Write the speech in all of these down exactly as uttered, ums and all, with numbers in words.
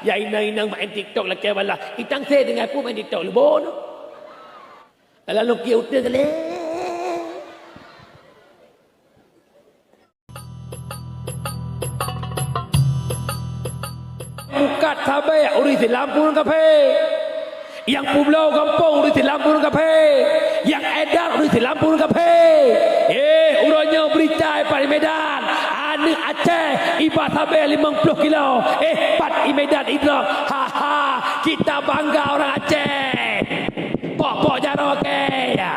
Ya inong-inong main TikTok lakée balah. Itang se dengan aku main TikTok leubo tu. Lalu ki uteuk lé. Mukat sabe ureuëng Islam pun kafe. Nyang peubloe gampông ureuëng Islam pun kafe. Nyang edar ureuëng Islam pun kafe. Eh, uroe nyoe berita pat i Medan. Aneuk Aceh iba sabe limong ploh kilo. Eh, pat i Medan idroe. Ha ha, kita bangga orang Aceh. Pok-pok jaroe ke ya.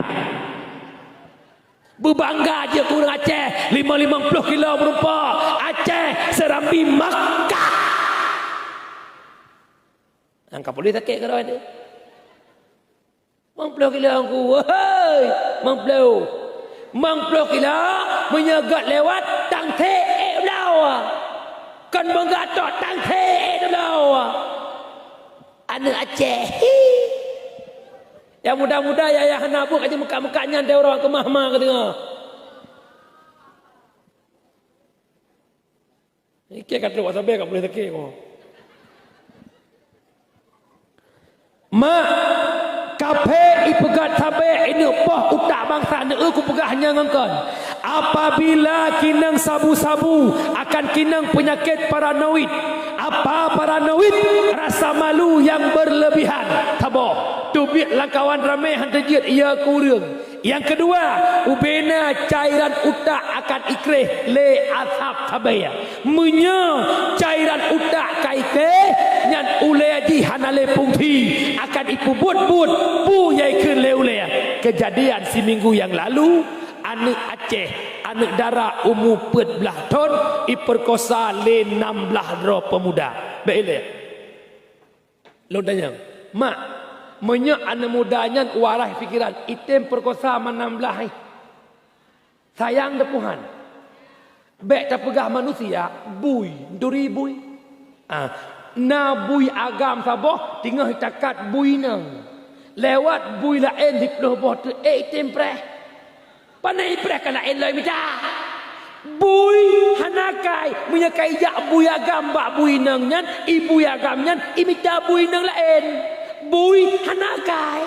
Beubangga jeuet keu ureuëng Aceh, limong-limong ploh kilo meurumpok. Aceh, Serambi, Makkah. Nyang ka puléh sakét keudroe teuh. Limong ploh kilo Teungku, wahai, limong ploh. Limong ploh kilo, meunyoe gét lewat, tang the ék bloe. Kon meungatok tang the ék bloe. Aneuk Aceh. Nyang muda-muda ya, ya hana buet aja meukat-meukat nyan teuh ureuëng keumah-mah geutanyoe. Ikei ka trok sabe ka puléh sakét ko. Mak, kaphé ipeugét sabe ineuk poh utak bansa neueu kupeugah nyan ngon kon. Apabila kinong sabu-sabu akan kinong peunyakét paranoid. Apa paranoid? Rasa malu yang berlebihan. Saboh, teubiet lam kawan ramé han teujeuet ia keu ureuëng. Nyang keudua, ubena cairan utak akan ikréh lé asab sabe. Meunyoe cairan utak ka ikréh, nyan ulée jih hana lé fungsi, akan ipeubuet-buet peue nyang ikheun lé ulée. Keujadian siminggu nyang lalu, aneuk Aceh, aneuk dara umu peuet blaih thon, ipeurkosa lé nam blaih droe peumuda. Bék ilée. Lôn tanyong, "Mak, meunyoe aneuk muda nyan waréh pikeran, item peurkosa meunan blaih, eh? Sayang teuh Tuhan. Bék tapeugah manusia, bui, turi bui. Ah, na bui agam saboh, teungoh itakat bui inong. Lewat bui laén siploh boh teuh, eh, item preh." Pane ipreh ka laén lom imita. Bui hana kai, meunyoe ka ijak bui agam bak bui inong nyan, i bui agam nyan imita bui inong laén. Bui hana kai.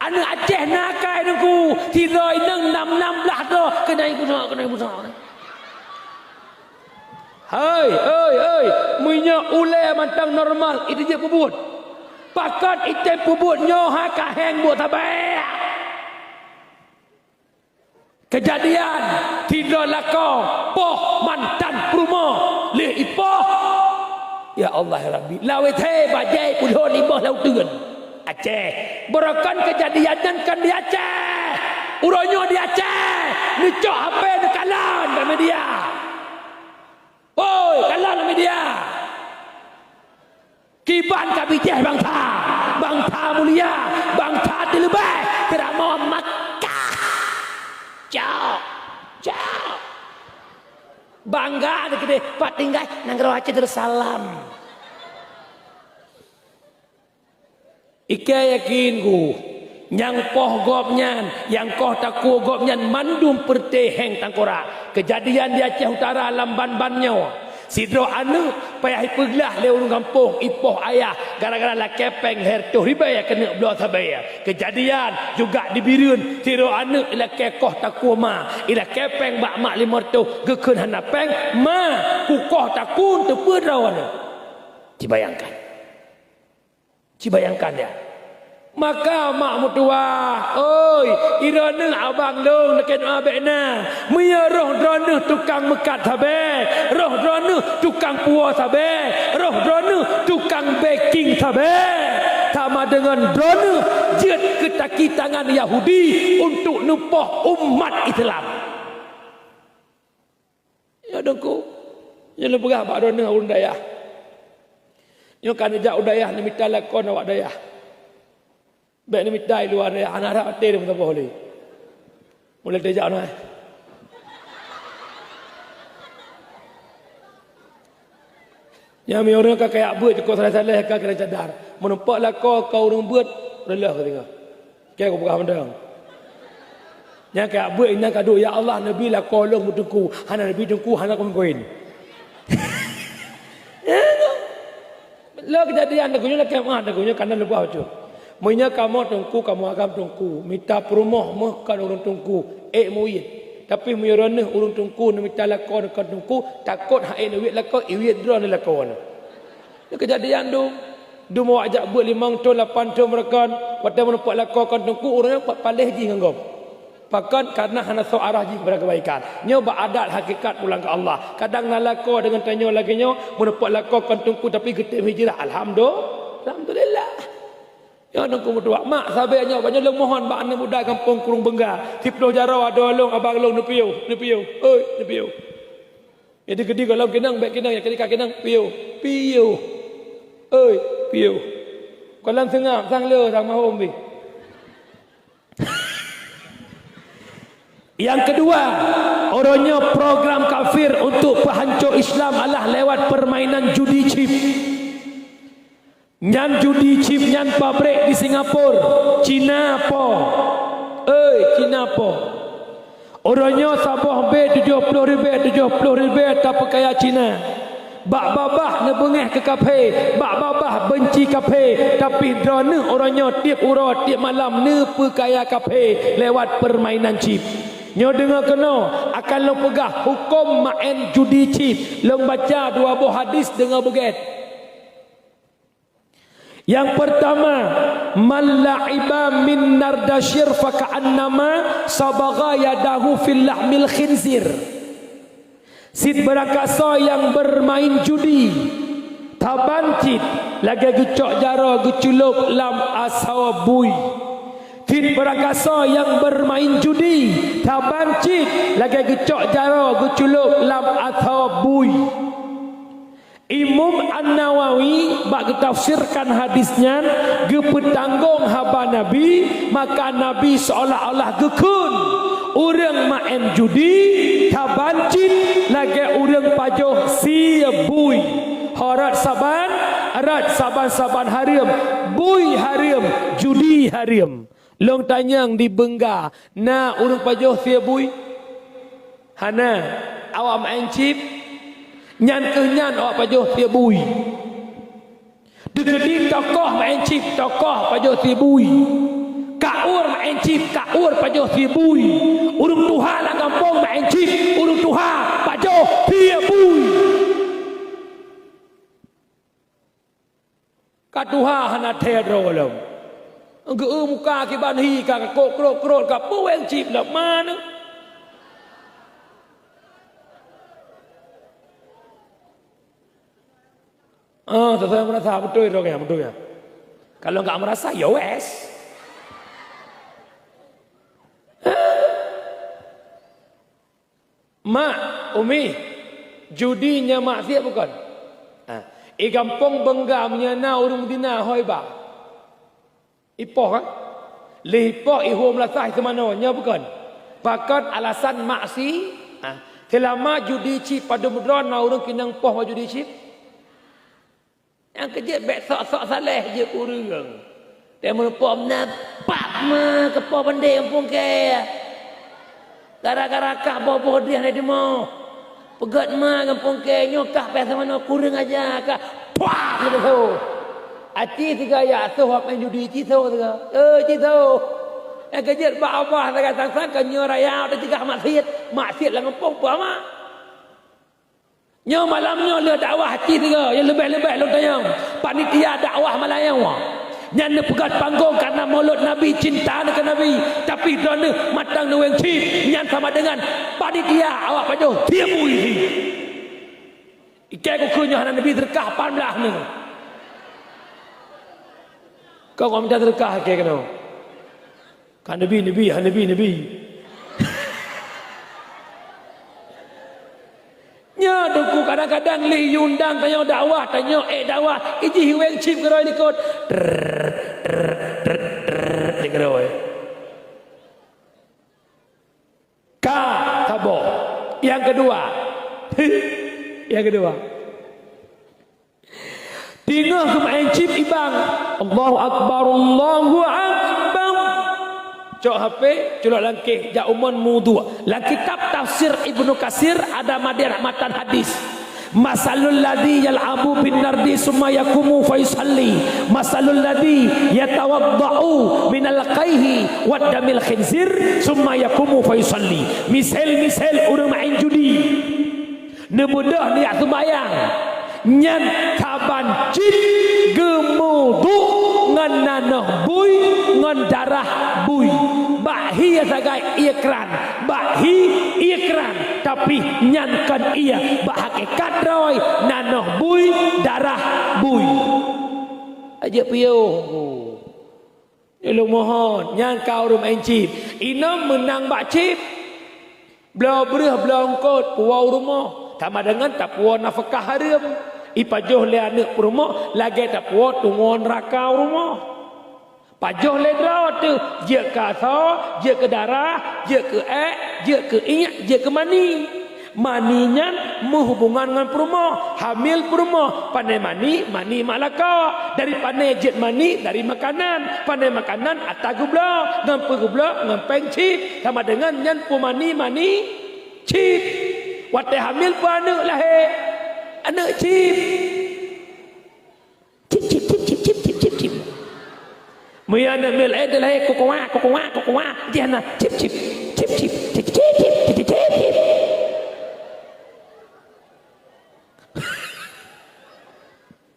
Aneuk Aceh na kai Teungku, sidroe inong nam-nam blaih droe, keunan ibusak, keunan ibusak. Hei, hei, hei, meunyoe ulée mantong normal, itu jeuet peubuet. Pakon item peubuet nyoe ha ka héng buet sabe. Keujadian, sidroe lakoe poh mantan peurumoh lheueh ipoh. Ya Allah, ya Rabbi, lawét he bajée pulhon iboh lam uteuen. Aceh. Beurokon keujadian nyan kon di Aceh. Uroe nyoe di Aceh, neucok H P neukalon bak media. Oi, kalon bak media. Kiban ka bijéh bansa, bansa mulia, bansa teuleubeh, teuramoe Makkah. Cok, cok. Bangga dikeudeh, pat tinggai nanggroe Aceh Darussalam. Ikei yakin ku, nyang poh gobnyan, nyang koh takue gobnyan mandum peureuté héng tangkorak. Keujadian di Aceh Utara lam ban-ban nyoe. Sidroe aneuk payah ipeuglah lé ureuëng gampông ipoh ayah gara-gara lakée péng lhée reutôh ribée keuneuk bloe sabe. Keujadian juga di Bireuen, sidroe aneuk ilakée koh takue ma, ilakée péng bak mak limong reutôh, geukheun hana péng, "Ma, kukoh takue teupeue droeneuh." Cibayangkan. Cibayangkan ya. Maka mak meutuwah, oi, droeneuh abang lôn neukeunoe bék na. Meunyoe roh droeneuh tukang meukat sabe, roh droeneuh tukang puwoe sabe, roh droeneuh tukang beking sabe, sama deungon droeneuh jeuet keu taki tangan Yahudi untuk neupoh umat Islam. Ya Teungku, nyoe lôn peugah bak droeneuh ureuëng dayah. Nyoe ka neujak u dayah neumita lakoe awak dayah. Bék neumita i luwa dayah, hana rab até lé meusaboh lé. Mulai teujak na. Nyang meunyoe ureuëng ka kayak beuet jikok saleh-saleh ka keunan cadar. Meunumpak lakoe ka ureuëng beuet, reuloh ka singoh. Keu kupeugah mantong. Nyang ka beuet inan ka duek, "Ya Allah, neubi lakoe lôn beuteungku, hana neubi teungku, hana koin-koin." Ada keujadian lagoe nyoe, lakée meu'ah lagoe nyoe, kana leubeh bacut. Meunyoe kamoe teungku, kamoe agam teungku, mita peurumoh meuh kon ureuëng teungku, ék muwit. Tapi meunyoe droeneuh ureuëng teungku neumita lakoe kon teungku, takot han ék neuwit lakoe, iwit droeneuh lakoe nyoe. Nyoe keujadian dum. Dum awak jak beuet limong thon, lapan thon meurakan, watée meuneupok lakoe kon teungku, ureuëng nyan pa-, paléh jih ngon gob. Pakon? Kareuna hana soe arah jih keupada keubaikan. Nyoe bak adat hakikat pulang keu Allah. Kadang na lakoe deungon tanyoe lagée nyoe, meuneupok lakoe kon teungku tapi geutem hijrah. Alhamdu-, alhamdulillah. Nyoe teungku meutuah, mak sabe nyoe, bak nyoe lôn mohon bak aneuk muda gampông Krueng Beungga, siploh jaroe adoe lôn, abang lôn, neupiôh, neupiôh, oi, neupiôh. Jadi keudi gohlom keunong, bék keunong, nyang keudika keunong, piôh, piôh. Oi, piôh. Gohlom seungab, sang le, sang mahom pih. Yang kedua, uroe nyoe program kafir untuk peuhanco Islam adalah lewat permainan judi chip. Nyan judi chip nyan pabrék di Singapura, Cina po. Oi, Cina po. Uroe nyoe saboh bé tujoh ploh ribée, tujoh ploh ribée tapeukaya Cina. Bak babah neubeungéh keu kaphé, bak babah beunci kaphé, tapi droeneuh uroe nyoe tieb uroe, tieb malam neupeukaya kaphé lewat permainan chip. Nyoe deungoe keunoe, akan lôn peugah huköm maén judi chip. Lôn baca dua boh hadis deungoe beugét. Nyang peurtama, "Man la'iba min nardasyir faka'annama sabagha yadahu fil lahmil khinzir." Cit beurangkasoe nyang beurmain judi, taban cit lagée geucok jaroe geuculôb lam asoe bui. Cit beurangkasoe nyang beurmain judi, taban cit lagée geucok jaroe geuculôb lam asoe bui. Imam An-Nawawi bak geutafsirkan hadis nyan geupeutanggong haba Nabi, maka Nabi seolah-olah geukheun, ureuëng maén judi taban cit lagée ureuëng pajoh sie bui. Ho rot saban, rot saban-saban hareuem, bui hareuem, judi hareuem. Lôn tanyong di Beungga, na ureuëng pajoh sie bui? Hana. Awak maén cip? Nyan kheueh nyan awak pajoh sie bui. Dikeudi tokoh maén cip, tokoh pajoh sie bui. Kaur maén cip, kaur pajoh sie bui. Ureuëng tuha lam gampông maén cip, ureuëng tuha pajoh sie bui. Ka tuha hana thée droe lom. Geu muka kiban hi ka kok krot-krot ka puweng cit lom mana. Ah, sesuai merasa betul droe ya, betul ya. Kalau enggak merasa, ya wes. Mak, Umi, judi nyan maksiat bukon? Ha. I gampông Beungga meunyoe na ureuëng zina hôi ba. Ipoh kan? Lheueh ipoh ihue meulasah seumanoe, nyoe bukon? Pakon alasan maksi? Ha. Seulama judi cit padum droe na ureuëng keunong poh bak judi cit? Nyang keujeuet bék sok-sok saleh jeuet ureuëng. Teumeupom na pap ma keupoh bandé gampông kée. Gara-gara kah boh-boh deh na dimoh. Peugét ma gampông kée nyoe kah pih sama nyoe kureueng aja kah. Pah! Gitu. Aci siga ya soh wak main judi ci soh siga. Eh, ci soh. Nyang keujeuet bak Allah sagai sang-sang ka nyoe raya teucegah maksiet. Maksiet lam gampông peue ma? Nyoe malam nyoe le dakwah cit tiga nyang leubeh-leubeh lôn tanyong. Panitia dakwah malam nyoe nyan neupeugét panggong kareuna mulod Nabi cinta keu Nabi, tapi droeneuh mantong neuweng cit nyan sama dengan panitia awak pajoh tiep bui. Ikei kukheun nyoe hana neubi seudeukah pan blah neuh. Kau kok minta seudeukah ikei keunoe. Ka neubi, neubi, ha neubi, neubi. Nyoe teungku kadang-kadang lé yue undang tanyoe dakwah, tanyoe ék dakwah, ijih weng cit keudroe likot. Trrrr, trrrr, trrrr, trrrr, keudroe. Ka saboh. Nyang keudua. Nyang keudua. Teungoh geumaén cit ibang. Allahu Akbar, Allahu Akbar. Cok H P, culok lam keh, jak umon mudhu. Lam kitab tafsir Ibnu Katsir ada madé matan hadis. Masalul ladzi yal'abu bin nardi summa yaqumu fa yusalli. Masalul ladzi yatawadda'u minal qaihi wad damil khinzir summa yaqumu fa yusalli. Misel-misel ureuëng maén judi. Neubeudôh neujak seumayang, nyan saban cit geumeuduek ngon nanoh bui ngon darah bui. Bak hi sagai ié kran, bak hi ié kran, tapi nyan kon ié. Bak hakikat droe nanoh bui, darah bui. Aja piôh. Ilôn mohon, nyan ka ureuëng maén cit. Inong meunang bak cit. Bloe breueh bloe eungkôt puwoe u rumoh, sama deungon tapuwoe nafeukah hareuem. Ipajoh lé aneuëk peurumoh lagée tapuwoe tungoe neuraka u rumoh. Pajoh lé droe teuh, jeuet keu asoe, jeuet keu darah, jeuet keu ék, jeuet keu iék, jeuet keu mani. Mani nyan meuhubongan ngon peurumoh, hamil peurumoh, pané mani, mani mak lakoe. Dari pané jeuet mani, dari makanan, pané makanan ata geubloe, ngon peue geubloe, ngon péng cit, sama deungon nyan peue mani, mani cit. Watée hamil peue aneuëk lahé, aneuëk cit. Cip, cip, cip, cip, cip, cip, cip, cip. Meunyoe aneuk miet laén teulahé kukuwa, kukuwa, kukuwa, jih na cip, cip, cip, cip, cip, cip, cip, cip, cip.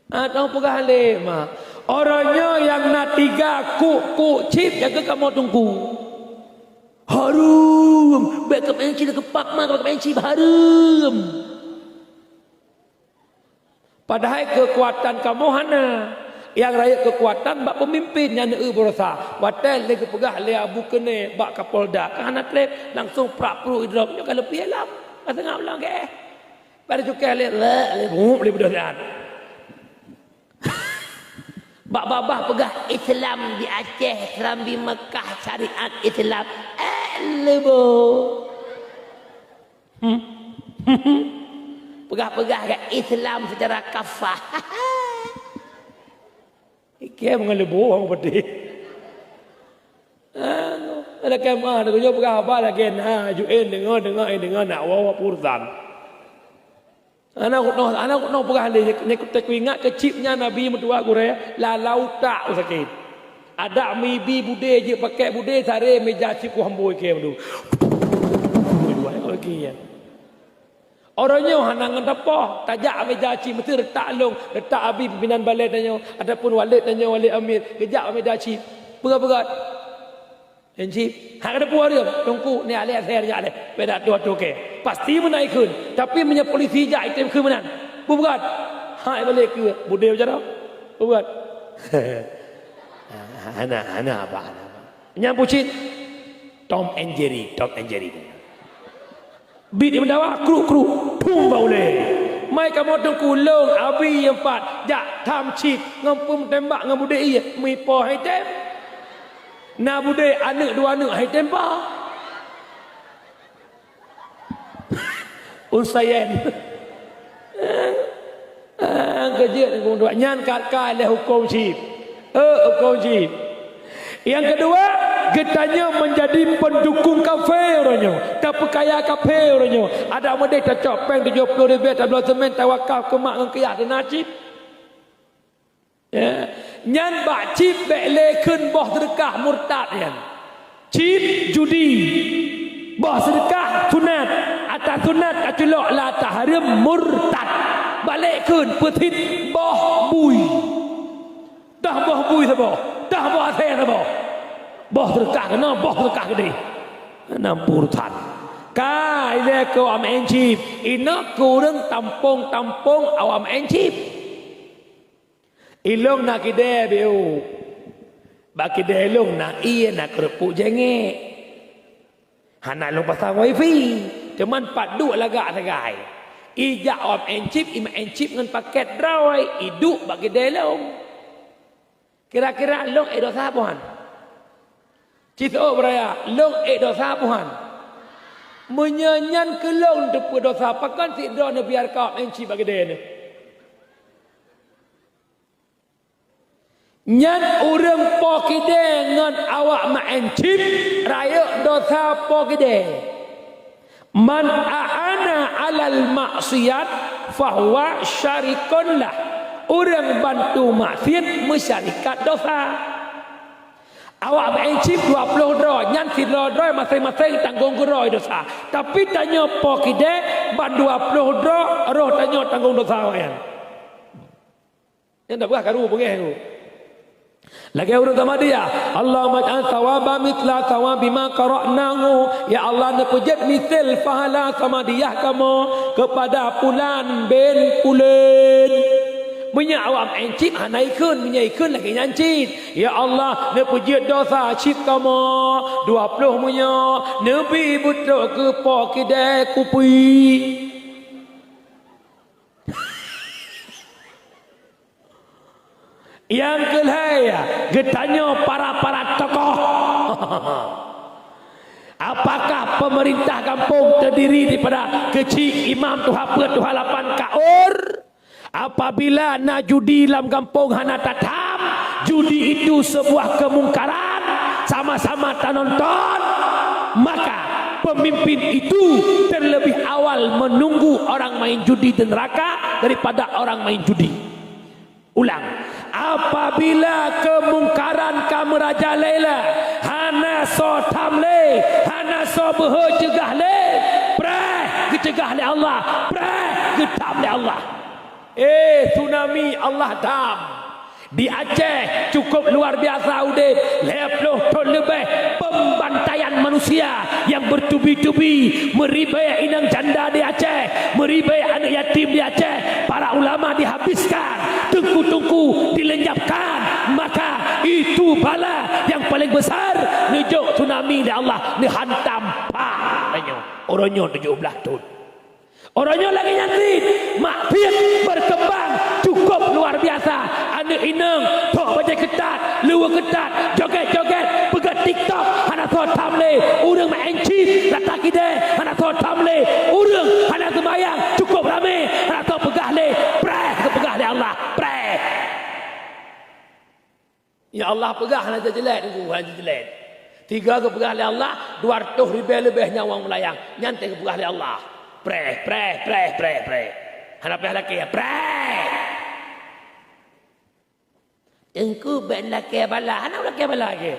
Ah, tong peugah lé mak. Uroe nyoe nyang na tiga kuk-kuk cip jaga kamoe teungku. Hareuem, bék keumaén cip keupap ma, bék keumaén cip hareuem. Padahai keukuatan kamoe hana. Nyang rayeuk keukuatan bak peumimpén nyang neueu beurosa. Watée lé geupeugah lé Abu Keuné bak Kapolda, ka hana treb, langsong prak pruet idrop nyoe ka leupie lam. Ka seungab lam geh. Bak cukéh lé, lé, lé, buet lé beudôh nyan. Bak babah peugah Islam di Aceh, Serambi Mekah, syariat Islam. Eh, leubo. Hmm. Peugah-peugah ke Islam secara kafah. Ikeu mengelebo orang pedih. Ah, ada kemah, ada kujur peugah haba lagée na, ju en deungoe, deungoe, en deungoe, nak wawa pursan. Aneuk keunoe, aneuk keunoe peugah lé, nyoe kuteuingat keu cip nyan Nabi meutuah gurée, lalau tak sakét. Adak mibi budé jeuet pakèk budé, saré meja cip kuhambôi kèe meudu. Uroe nyoe hana ngon tapoh, tajak meja cip meusti reutak lông, reutak abi pimpinan balè tanyoe, ataupun walét tanyoe, walét amir, geujak meja cip. Peugah-peugah. Enjih, hak ada puari, Teungku, ni alek asai jak leh. Beda tu tu ke. Pasti meunan ikheun. Tapi meunyoe polisi jak item keu meunan. Bubugat. Hai balik ke budé bicara. Bubugat. Hana, hana apa, hana apa. Nyang bucin. Tom and Jerry, Tom and Jerry. Bit meudawa kruk-kruk, pum bak ulée. Mai kamoe teungku lông abi nyang pat jak tham cit ngon peumeutembak ngon budé ié meuipoh hai tem. Na budé aneuk dua aneuk hai tem pa. Unsayen. Ah, keujeuet ngon dua nyan ka ka lé huköm cit. Eh, huköm cit. Nyang keudua, geutanyoe meunjadi peundukong kafé uroe nyoe, tapeukaya kafé uroe nyoe. Adak meudeh tacok péng tujoh ploh ribèe tabloe seumén tawakaf keu mak ngon keu yah teuh na cit. Ya. Nyan bak cit bèk lé kheun boh seudeukah murtad nyan. Cit judi. Boh seudeukah sunat. Ata sunat ka culok la tahareuem murtad. Bèk lé kheun peusit boh bui. Dah boh bui saboh, dah boh asèe saboh. Boh seudeukah keunoe, boh seudeukah keudeh. Nam pue urusan. Ka ilèe keu awak meu'en cit. Inoe keu ureueng tampông-tampông awak meu'en cit. Ilông na kidèe biôh. Bak kidèe ilông na ié, na keureupuk jengek. Hana lôn pasang wifi, teuma pat duek lagak sagai. Ijak awak meu'en cit, i meu'en cit ngon pakèt droe, iduek bak kidèe lông. Kira-kira lông ék dosa boh han? Cit seuôt beuraya, lông ék dosa boh han? Meunyoe nyan keu lông teupeue dosa, pakon sidroe neubiarkan awak meu'en cit bak kidèe neuh? Nyan ureueng po kidèe ngon awak meu'en cit rayeuk dosa po kidèe. Man a'ana 'alal maksiyat fahuwa syarikun lah. Ureuëng bantu maksiat meusyarikat dosa. Awak meu'en chip dua ploh droe, nyan sidroe-droe maséng-maséng tanggong keudroe dosa. Tapi tanyoe po kidée ban dua ploh droe roh tanyoe tanggong dosa awaknyan. Nyan dak peugah karu beungéh tu. Lagée ureuëng Samadiyah, "Allahumma ij'al thawaba mithla thawabi man qara'nahu." Ya Allah, neupeujeuet miseul pahala Samadiyah kamoe keupada pulan bin pulan. Meunyoe awak meu'en chip hana ikheun, meunyoe ikheun lagée nyan cit. Ya Allah, neupeujeuet dosa chip kamoe dua ploh meunyoe, neubi beutrok keu po kidée kupi. Nyang keu lhée, geutanyoe para-para tokoh. Apakah pemerintah gampông teudiri daripada keuchik, imam, tuha peuet, tuha lapan, kaur? Apabila na judi lam gampông hana tatham, judi itu sebuah kemungkaran, sama-sama tanonton, maka pemimpin itu terlebih awal menunggu orang main judi di neraka daripada orang main judi. Ulang, apabila kemungkaran ka meurajalela, hana soe tham lé, hana soe beuhe ceugah lé, preh geuceugah lé Allah, preh geutham lé Allah. Eh, tsunami Allah tham. Di Aceh cukup luar biasa udeb, lhée ploh thon leubeh pembantaian manusia nyang bertubi-tubi, meuribée inong janda di Aceh, meuribée aneuëk yatim di Aceh, para ulama dihabiskan, teungku-teungku dilenyapkan. Maka itu bala nyang paleng besar, neujok tsunami lé Allah, neuhantam pat tanyoe. Uroe nyoe tujoh blaih thon. Uroe nyoe lagée nyan cit, maksiat berkembang cukup luar biasa. Aneuëk inong trok bajée keutat, luweue keutat, joget-joget, peugah TikTok, hana soe tham lé. Ureuëng meu'en chip rata kidée, hana soe tham lé. Ureuëng hana seumayang, cukup ramé, hana soe peugah lé. Preh geupeugah lé Allah, preh. Ya Allah peugah hana jeuet, hana jeuet. Tiga geupeugah lé Allah, dua reutôh ribée leubeh nyawöng meulayang. Nyan teuh geupeugah lé Allah. Preh, preh, preh, preh, preh. Hana payah lakée, preh. Teungku bèk lakée bala, hana lakée bala lagée.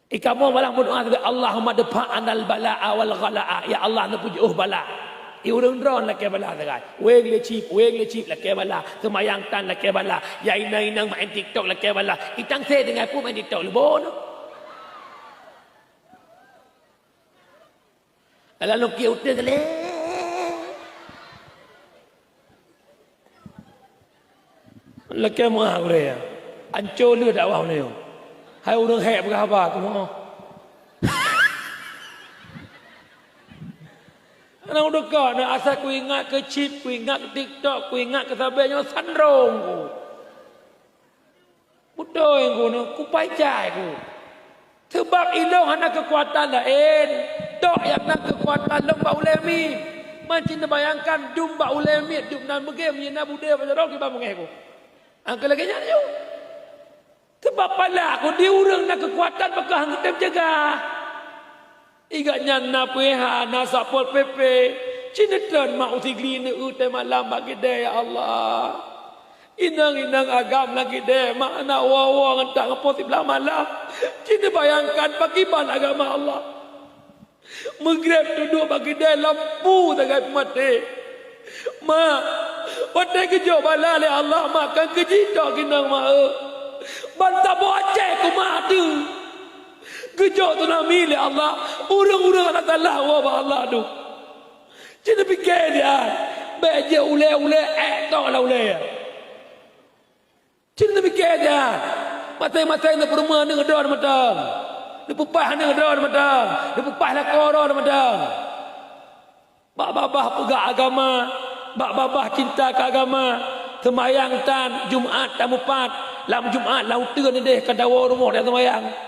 I kamoe malah meudoa sagai, "Allahumma dfa' 'anal bala'a wal ghala'a." Ya Allah, neupeujiôh bala. I ureuëng droe lakée bala sagai. Weng lé cit, weng lé cit lakée bala. Seumayang tan lakée bala. Ya inong-inong main TikTok lakée bala. I tang se tinggai peue main TikTok leubo nyoe. Alah lôn kiek uteuen lé. Lakée meu'ah gurée nyan. Anco lheueh dakwah ulée nyoe. Hai ureuëng hék peugah haba keumoe. Aneuk deukak na asai kuingat keu chip, kuingat keu TikTok, kuingat keu sabe nyoe sandrong ku. Beutôi ku nyoe, kupai cai ku. Seubab ilôn hana keukuatan laén, tok nyang na keukuatan lôn bak ulée miet. Man cit neubayangkan dum bak ulée miet, dum nan beugém nyang na budé bak jaroe kiban beungéh ku. Angka lagée nyan nyoe. Seubab pala ku di ureuëng na keukuatan pakon han geutem ceugah. I gobnyan na P H, na Satpol P P, ci neutreun mak u Sigli neu-eu teumalam bak keudée, ya Allah. Inong-inong agam lam keudée, mak na woe-woe ngon tak ngon po siblaih malam. Ci neubayangkan pakriban agama Allah. Meugreb dudoe bak keudée lampu sagai peumaté. Mak, watée geujok bala lé Allah, mak kan keujitok keunoe mak eu. Ban saboh Aceh kumat ateueh. Geujok tsunami lé Allah, ureuëng-ureuëng hana salah woe bak Allah tu. Ci neupike nyan, bék jeuet ulée-ulée ék tok lam ulée. Ci neupike nyan, maséng-maséng neupeurumoh aneuk droe mantong, neupeupaih aneuk droe mantong, neupeupaih lakoe droe mantong. Bak babah peugah agama, bak babah cinta keu agama, seumayang tan Jumat tamupat, lam Jumat lam uteuen ideh ka dawoe rumoh dak seumayang.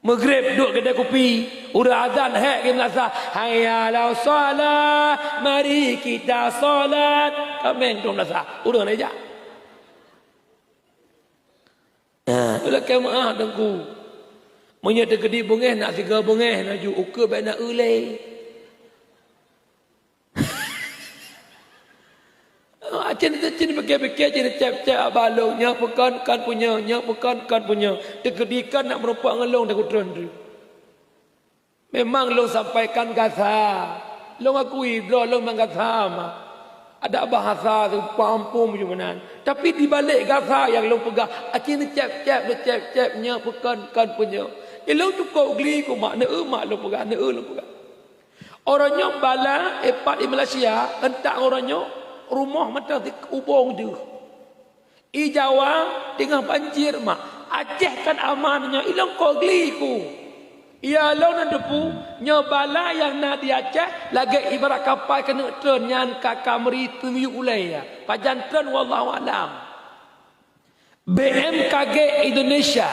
Meugreb duek keudée kupi, ureuëng azan hék geumeunasah, "Hayya 'alas shalah, mari kita sholat." Kaméng dum meunasah, ureuëng hana jak. Nah, lakée meu'ah Teungku. Meunyoe teukeudi beungéh, nak sigoe beungéh laju, ukeue bék na eu lé. Cit, cit, cit, pikée-pikée, cit, cép-cép, abah lôn, nyoe peukon, kon punyueng, nyoe peukon, kon punyueng. Teukeudi kon nak meurumpok ngon lôn, takutron tu. Memang lôn sampaikan gasa. Lôn akui, droe lôn memang gasa mah. Ada bahasa tu pampung ju meunan. Tapi di balik gasa nyang lôn peugah, aci neucép-cép, neucép-cép, nyoe peukon, kon punyueng. Eh, lôn cukôp gli ku mak, neu mak lôn peugah, neu lôn peugah. Uroe nyoe bala, eh, pat di Malaysia, entak uroe nyoe rumoh mantong ubông deuh. I Jawa teungoh banjir mak. Aceh kan aman nyoe, ilong kok gli ku. Ya lôn na teupeu, nyoe bala nyang na di Aceh lagée ibarat kapai keuneuk treun nyan ka kamri teuyue ulée ya. Pajan treun wallahu alam. B M K G Indonesia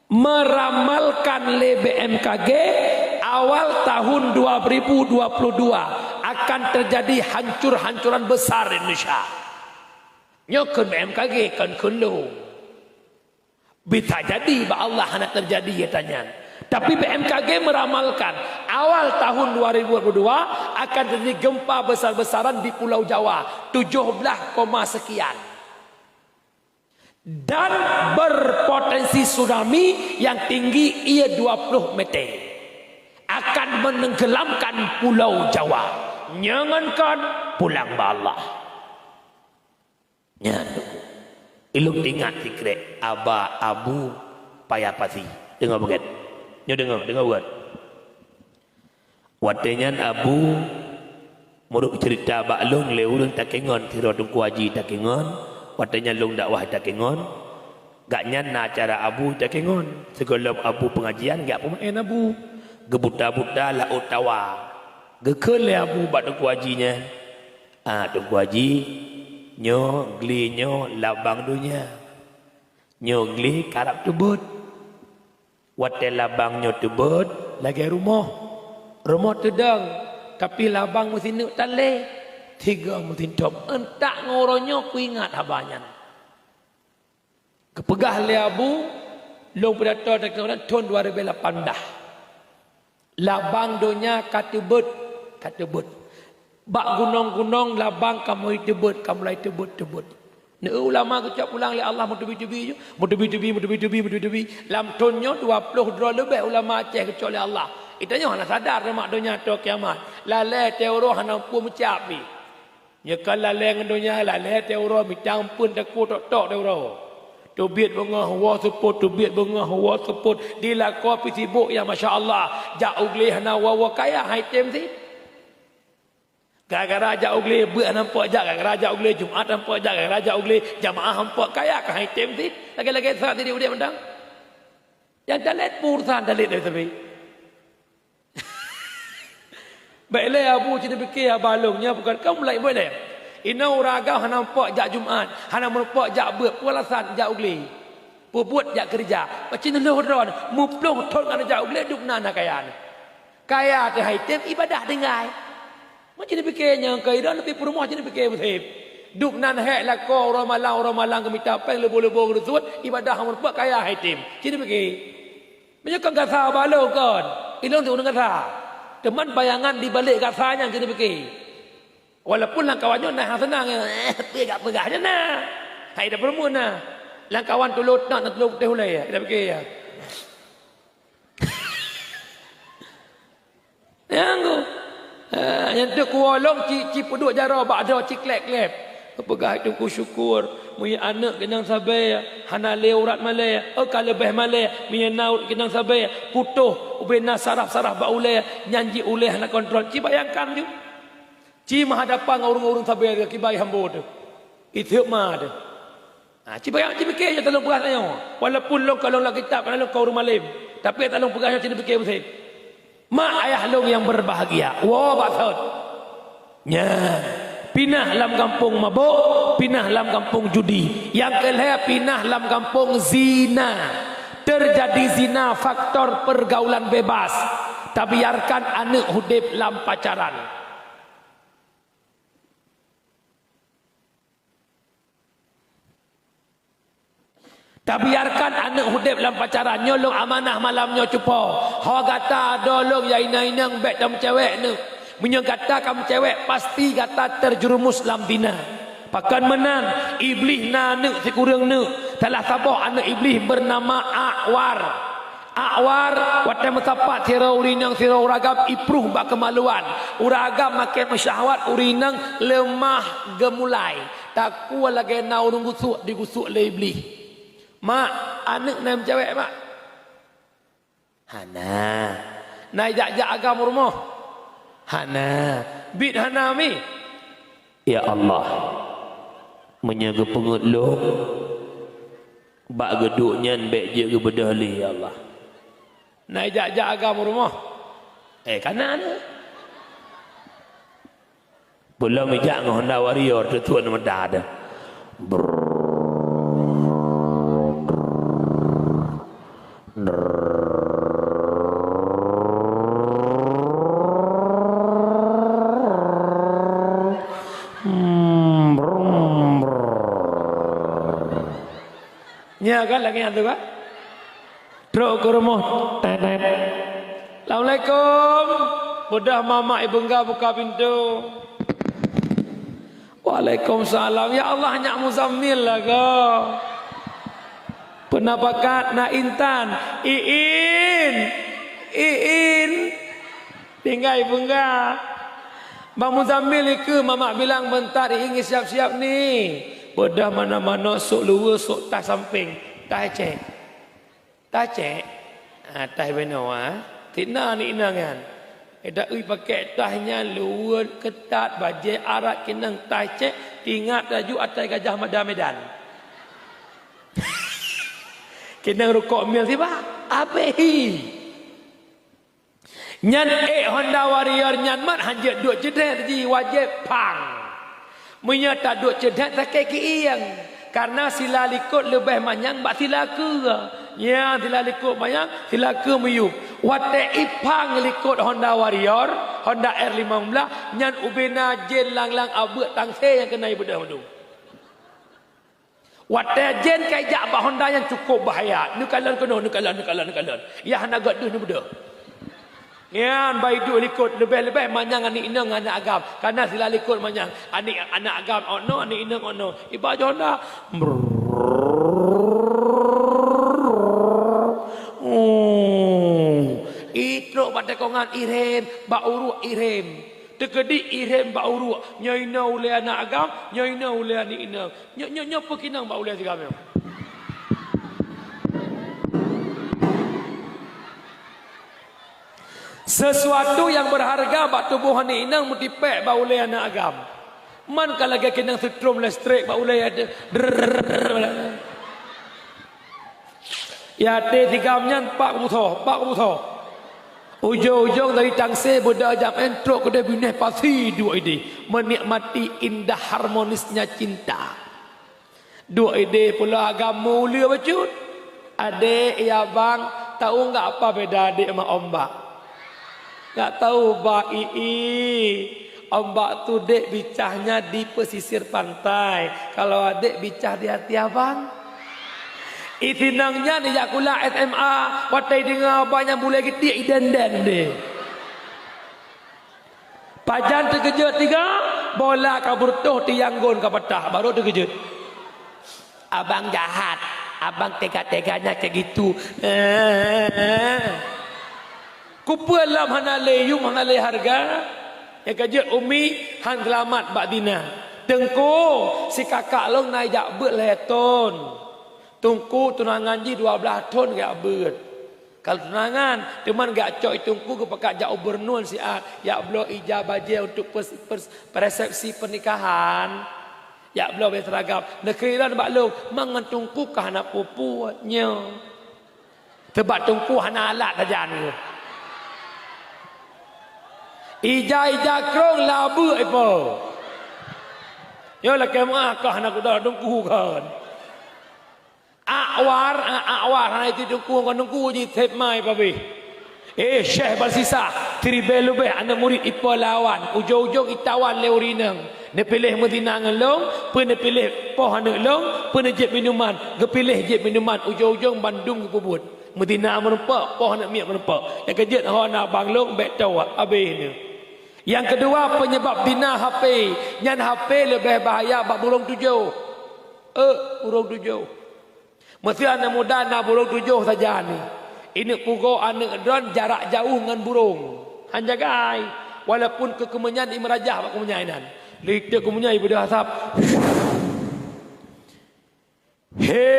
meramalkan lé B M K G awal tahun dua ribu dua puluh dua akan terjadi hancur-hancuran besar di Indonesia. Nyoe kheun B M K G, kon kheun lôn. Bisa jadi bak Allah hana terjadi, ya tanyan. Tapi B M K G meramalkan, awal tahun dua ribu dua puluh dua akan terjadi gempa besar-besaran di Pulau Jawa, tujuh belas koma sekian. Dan berpotensi tsunami yang tinggi ia dua puluh meter. Akan menenggelamkan Pulau Jawa. Nyan ngon kon pulang bak Allah. Nyan, Teungku. Ilong teuingat sikrek Aba Abu Paya Pasi. Deungoe beugét. Nyoe deungoe, deungoe beugét. Watée nyan Abu meurok ceurita bak lôn lé ureuëng Takengon, sidroe Teungku Haji Takengon. Watée nyan lôn dakwah Takengon. Gaknyan na acara Abu Takengon. Sigohlom Abu pengajian, gak peumaén Abu. Geubuta-buta laôt tawa. Geukheun lé Abu bak Teungku Haji nyan. Ah, Teungku Haji, nyoe gli nyoe labang donya. Nyoe gli karab teubeuet. Watée labang nyoe teubeuet, lagée rumoh. Rumoh teudong, tapi labang meusineuk tan lé. Tiga meusintom. Entak ngon uroe nyoe kuingat haba nyan. Geupeugah lé Abu, lôn pidato teuka thon dua ribu lapan belas. Labang donya ka teubeuet, ka teubeuet. Bak gunong-gunong labang ka mulai teubeuet, ka mulai teubeuet, teubeuet. Neu ulama geucok pulang lé Allah meutubi-tubi ju, meutubi-tubi, meutubi-tubi, meutubi-tubi. Lam thon nyoe dua ploh droe leubeh ulama Aceh geucok lé Allah. Geutanyoe hana sadar nibak donya toe kiamat. Lalée teuh uroe hana muphom meucab pih. Nyoe ka lalée ngon donya, lalée teuh uroe mita amphon takue tok-tok teuh uroe. Teubiet beungoh woe seupôt, teubiet beungoh woe seupôt, di lakoe pih sibok ya masya Allah. Jak u glé hana woe-woe kaya hai tem sit. Gara-gara jak u glé beuet hana muphom jak, gara-gara jak u glé Jumat hana muphom jak, gara-gara jak u glé jamaah hana muphom kaya ka hai tem sit. Lagée-lagée sa sit di udeb mantong. Nyang talet pur san talet dari sabe. Bék lé Abu cit neupike haba lôn nyoe bukon kaum laén, bék lé. Inoe ureuëng agam hana muphom jak Jumat, hana muphom jak beuet, peue alasan jak u glé. Peubuet jak keureuja. Macam nyoe droe, muploh thon hana jak u glé, dub na na kaya. Kaya teuh hai tem ibadah tinggai. Macam neupike nyang keu idong leubeh peurumoh cit neupike beuseb. Dub nan hék lakoe uroe malam, uroe malam geumita péng leubo-leubo geureusut, ibadah hana muphom kaya hai tem. Cit neupike. Meunyoe kon gasa bak lôn kon, ilôn tu ureuëng gasa. Teuma bayangan di balek gasa nyan keuneuk pike. Walaupun lam kawan nyoe na hana seunang, eh, peugah-peugah nyan na. Hai dah peureumeun na. Lam kawan tulôt na, na tulôt putéh ulée, dah pike ya. Nyang tu. Ha, nyang tu kuwalong ci, ci peuduek jaroe bak droe ci kleb-kleb. Peugah Teungku Syukur, meunyoe aneuëk keunong sabe, hana lé urat malée, oh ka leubeh malée, meunyoe na urat keunong sabe, putôh ubena saraf-saraf bak ulée, nyan jih ulée hana kontrol. Ci bayangkan ju. Ci meuhadapan ngon ureuëng-ureuëng sabe kibai hambo teuh. Iteuek ma teuh. Ha, ci bayang, ci pike nyang talôn peugah tanyoe. Walaupun lôn kalon lam kitab, kana lôn ka ureuëng malem, tapi nyang talôn peugah nyoe ci pike beuseb. Mak ayah lôn nyang berbahagia, woe bak thon. Nyan, pinah lam gampông mabök, pinah lam gampông judi. Nyang keulhée pinah lam gampông zina. Terjadi zina faktor pergaulan bebas. Tabiarkan aneuëk udeb lam pacaran. Tabiarkan aneuëk udeb lam pacaran, nyoe lôn amanah malam nyoe cupo. Ho gata droe lôn nyang inong-inong bék tameucewek neuh. Meunyoe gata ka meucewek, pasti gata terjerumus lam zina. Pakon meunan, Iblih na aneuk sikureueng neuk. Salah saboh aneuk Iblih beunama Akwar. Akwar watée meusapat sidroe ureuëng inong sidroe ureuëng agam, ipruh bak keumaluan. Ureuëng agam makai meusyahwat, ureuëng inong leumah geumulai. Takue lagée na ureuëng gusuk, digusuk lé Iblih. "Mak, aneuk na meucewek, Mak?" "Hana." "Na jak-jak agam u rumoh?" "Hana." "Biet hana mi?" "Ya Allah, meunyoe geupeungeut lôn, bak geuduek nyan bék jeuet geubeudôh lé, ya Allah." "Na jak-jak agam u rumoh?" "Eh, kana na." Peulom ijak ngon Honda Warrior, teutuan meuda dah. Brrrr. Hmm, brum, brrrr. Nya kan lagée nyan tu kan? Trok keu rumoh, tet, tet. "Assalamualaikum." Beudôh mamak ibeungga buka pintoe. "Waalaikumsalam. Ya Allah, nyak Muzammil lah ko." Peunapakat na intan. "Iin, Iin." Tinggai beungga. "Bang Muzammil, ikeu mamak bilang beuntar, Iin siap-siap ni." Beudôh manoe-manoe, sôk luweue, sôk taih sampéng. Taih cék. Taih cék. Ah, taih binoe, ah. Tieb na aneuk inong nyan. Eda ui pakék taih nyan, luweue keutat, bajée arat, keunong taih cék, tingat laju atai Gajah Mada Medan. Keunong rukok mil sibak. Abéh hi. Nyan ék Honda Warrior nyan mat hanjeuet duek ceudet jih, wajéb pang. Meunyoe taduek ceudet sakét keuieng, kareuna sila likot leubeh manyang bak sila keue. Nyan sila likot manyang, sila keue miyueb. Watée ipang likot Honda Warrior, Honda R lima belas, nyan ubena jén lang-lang abeuet tangse nyang keunai beudôh mandum. Watée jén ka ijak bak Honda nyan cukôp bahaya. Neukalon keunoe, neukalon, neukalon, neukalon. Yah hana gét deuh neubeudôh. Nyan bak iduek likot leubeh-leubeh manyang aneuk inong ngon aneuk agam. Kareuna sila likot manyang. Aneuk, aneuk agam ôk noe, aneuk inong ôk noe. Iba jih Honda. Brrrr. Hmm. Itrok bak tikongan irem, bak uruek irem. Teukeudi irem bak uruek. Nyoe inoe ulée aneuk agam, nyoe inoe ulée aneuk inong. Nyoe, nyoe, nyoe peue keunong bak ulée sigam nyoe? Sesuatu nyang berharga bak tuboh aneuk inong meutipék bak ulée aneuk agam. Man ka lagée keunong seutrom listrik bak ulée, drrrr. Yah até sigam nyan pak kubusoe, pak kubusoe. Ujong-ujong dari tangse beuda jam en trok keudeh binéh pasi duek idéh, menikmati indah harmonisnya cinta. Duek idéh pulo agam meuleue bacut. Adék, ya bang, tahu nggak apa beda adék sama ombak? Nggak tahu, Bang. Ii, ombak tu, Dek, bicahnya di pesisir pantai. Kalau adék bicah di hati abang. Itinang nyan ijak kulah S M A, watée deungoe abang nyang bulée geutik idendeng deh. Pajan teukeujot tiga, bola ka beureutoh tiang gon ka patah, baru teukeujot. Abang jahat, abang tega-teganya kayak gitu. Kupeue lom hana lé yum, hana lé harga? Nyang ka jeuet umi han seulamat bak zina. Teungku, si kakak lôn na jak beuet lhée thon. Teungku tunangan jih dua blaih thon geujak beuet. Ka lheueh tunangan, teuma geujak cok i teungku geupakat jak u Bernun siat, jak bloe ija bajée untuk pers-, pers-, resepsi pernikahan. Jak bloe bajée seragam. Neukheun bak lôn, mangat teungku ka hana peue-peue nyoe. Teuma teungku hana alat sajan nyoe. Ija-ija krong labeuk ipo. Nyoe lakée meuah ka hana kuda teungku kan. Akwar, a-, Akwar hana itu teungku ngon teungku jih seb mai pabeh. Eh, Syekh Balsisah, siribée leubeh aneuk murit ipo lawan, ujong-ujong itawan lé ureueng inong. Neupiléh meuzina ngon lôn, peue neupiléh poh aneuk lôn, peue neujép minuman, geupiléh jép minuman, ujong-ujong bandum geupeubuet. Meuzina meurumpok, poh aneuk miet meurumpok. Nyang keujeuet ho na bang lôn bék tawak, abéh neuh. Nyang keudua, penyebab zina H P. Nyan H P leubeh bahaya bak burông tujoh. Eh, burông tujoh. Meusé aneuk muda na burông tujoh saja ni. Ineuk pugoe aneuk droen jarak jauh ngon burông. Han jagai. Walaupun keu keumeunyan imeurajah bak keumeunyan inan. Lé teuk keumeunyan ibeudôh asap. He,